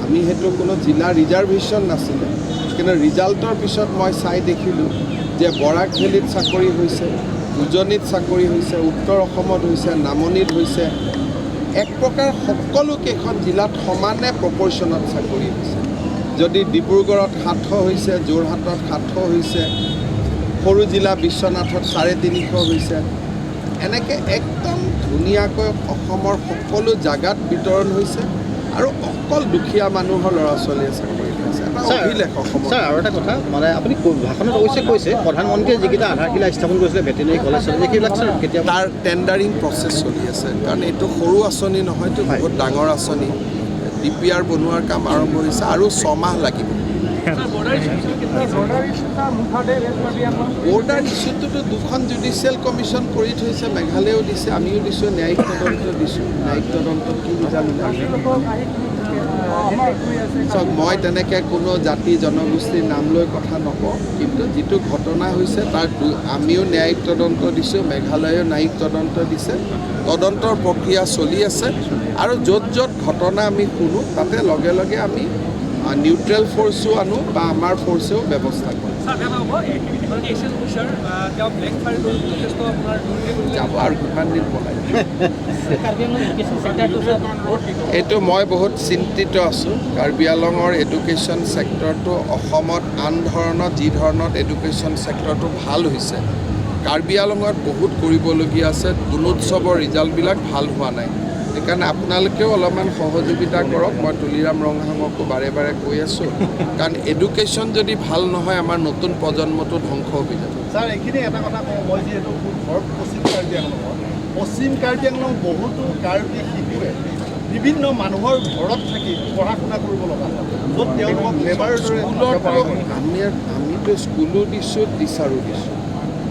আমি সেইটো কোনো জিলা ৰিজাৰ্ভেশ্যন নাছিলে, কিন্তু ৰিজাল্টৰ পিছত মই চাই দেখিলোঁ যে বৰাক ভেলীত চাকৰি হৈছে, উজনিত চাকৰি হৈছে, উত্তৰ অসমত হৈছে, নামনিত হৈছে। এক প্ৰকাৰ সকলো কেইখন জিলাত সমানে প্ৰপৰ্শ্যনত চাকৰি হৈছে। যদি ডিব্ৰুগড়ত 700 হৈছে, যোৰহাটত 700 হৈছে, সৰু জিলা বিশ্বনাথত 350 হৈছে, এনেকৈ একদম ধুনীয়াকৈ অসমৰ সকলো জাগাত বিতৰণ হৈছে। আৰু অকল দুখীয়া মানুহৰ ল'ৰা ছোৱালীয়ে চাকৰি পাইছে, এটা অভিলেখ অসমৰ। ছাৰ, আৰু এটা কথা, মানে আপুনি ভাষণত অৱশ্যে কৈছে প্ৰধানমন্ত্ৰীয়ে যিকেইটা আধাৰশিলা স্থাপন কৰিছিলে ভেটেনেৰী কলেজ, সেইবিলাক ছাৰ কেতিয়া? তাৰ টেণ্ডাৰিং প্ৰচেছ চলি আছে। কাৰণ এইটো সৰু আঁচনি নহয়তো, বহুত ডাঙৰ আঁচনি। ডি.পি.আৰ. বনোৱাৰ কাম আৰম্ভ হৈছে আৰু 6 মাহ লাগিব। বৰ্ডাৰ ইছ্যুটোতো 2খন জুডিচিয়েল কমিশ্যন কৰি থৈছে, মেঘালয়েও দিছে, আমিও দিছোঁ, ন্যায়িক তদন্ত দিছোঁ। ন্যায়িক তদন্তত কি ৰিজাল্ট ওলায় চাওক, মই তেনেকৈ কোনো জাতি জনগোষ্ঠীৰ নাম লৈ কথা নকওঁ, কিন্তু যিটো ঘটনা হৈছে তাৰ আমিও ন্যায়িক তদন্ত দিছোঁ, মেঘালয়েও ন্যায়িক তদন্ত দিছে। তদন্তৰ প্ৰক্ৰিয়া চলি আছে আৰু য'ত য'ত ঘটনা আমি শুনো তাতে লগে লগে আমি নিউট্ৰেল ফ'ৰ্চো আনো বা আমাৰ ফ'ৰ্চেও ব্যৱস্থা কৰোঁ। যাব আৰু কিমান দিন পলাই। এইটো মই বহুত চিন্তিত আছোঁ। কাৰ্বি আংলঙৰ এডুকেশ্যন ছেক্টৰটো অসমত আন ধৰণত যি ধৰণত এডুকেশ্যন ছেক্টৰটো ভাল হৈছে, কাৰ্বি আংলঙত বহুত কৰিবলগীয়া আছে। গুণোৎসৱৰ ৰিজাল্টবিলাক ভাল হোৱা নাই, সেইকাৰণে আপোনালোকেও অলপমান সহযোগিতা কৰক। মই তুলিৰাম ৰংহাঙকো বাৰে বাৰে কৈ আছোঁ, কাৰণ এডুকেশ্যন যদি ভাল নহয় আমাৰ নতুন প্ৰজন্মটো ধ্বংস হৈ যাব। ছাৰ, এইখিনি এটা কথা কওঁ, মই যিহেতু মোৰ ঘৰ পশ্চিম কাৰ্বি আংলঙত, পশ্চিম কাৰ্বি আংলং বহুতো কাৰ্বি শিশুৱে বিভিন্ন মানুহৰ ঘৰত থাকি পঢ়া শুনা কৰিব লগা হয়, য'ত তেওঁলোকক লেবাৰৰ দৰে আমিতো স্কুলো দিছোঁ, টিচাৰো দিছোঁ,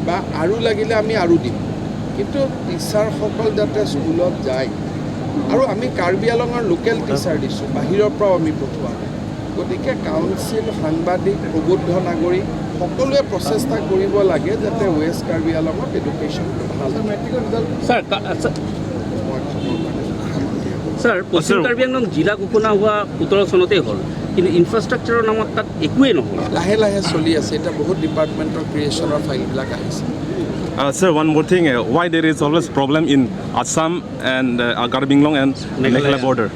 বা আৰু লাগিলে আমি আৰু দিম, কিন্তু টিচাৰসকল যাতে স্কুলত যায়। আৰু আমি কাৰ্বি আংলঙৰ লোকেল টিচাৰ দিছোঁ, বাহিৰৰ পৰাও আমি পঠোৱা নাই। গতিকে কাউন্সিল, সাংবাদিক, প্ৰবুদ্ধ নাগৰিক সকলোৱে প্ৰচেষ্টা কৰিব লাগে যাতে ৱেষ্ট কাৰ্বি আংলঙত এডুকেশ্যনটো ভাল। মই খবৰ পোৱা নাই। ছাৰ, পশ্চিম কাৰ্বি আংলং জিলা ঘোষণা হোৱা 17 চনতেই হ'ল, কিন্তু ইনফ্ৰাষ্ট্ৰাকচাৰৰ নামত তাত একোৱেই নহ'ল। লাহে লাহে চলি আছে, এতিয়া বহুত ডিপাৰ্টমেণ্টৰ ক্ৰিয়েশ্যনৰ ফাইলবিলাক আহিছে। Sir, one more thing. Why there is always problem in Assam and Karbi Anglong and Meghalaya border?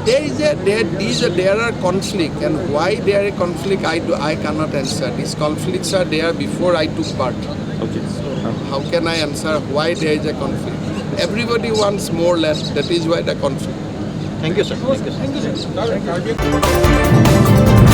There are conflict, and why there are conflict, I cannot answer. These conflicts are there before I took part. Okay. So how can I answer why there is a conflict? Everybody wants more land. That is why the conflict. Thank you, sir. Thank you, sir. Thank you, sir.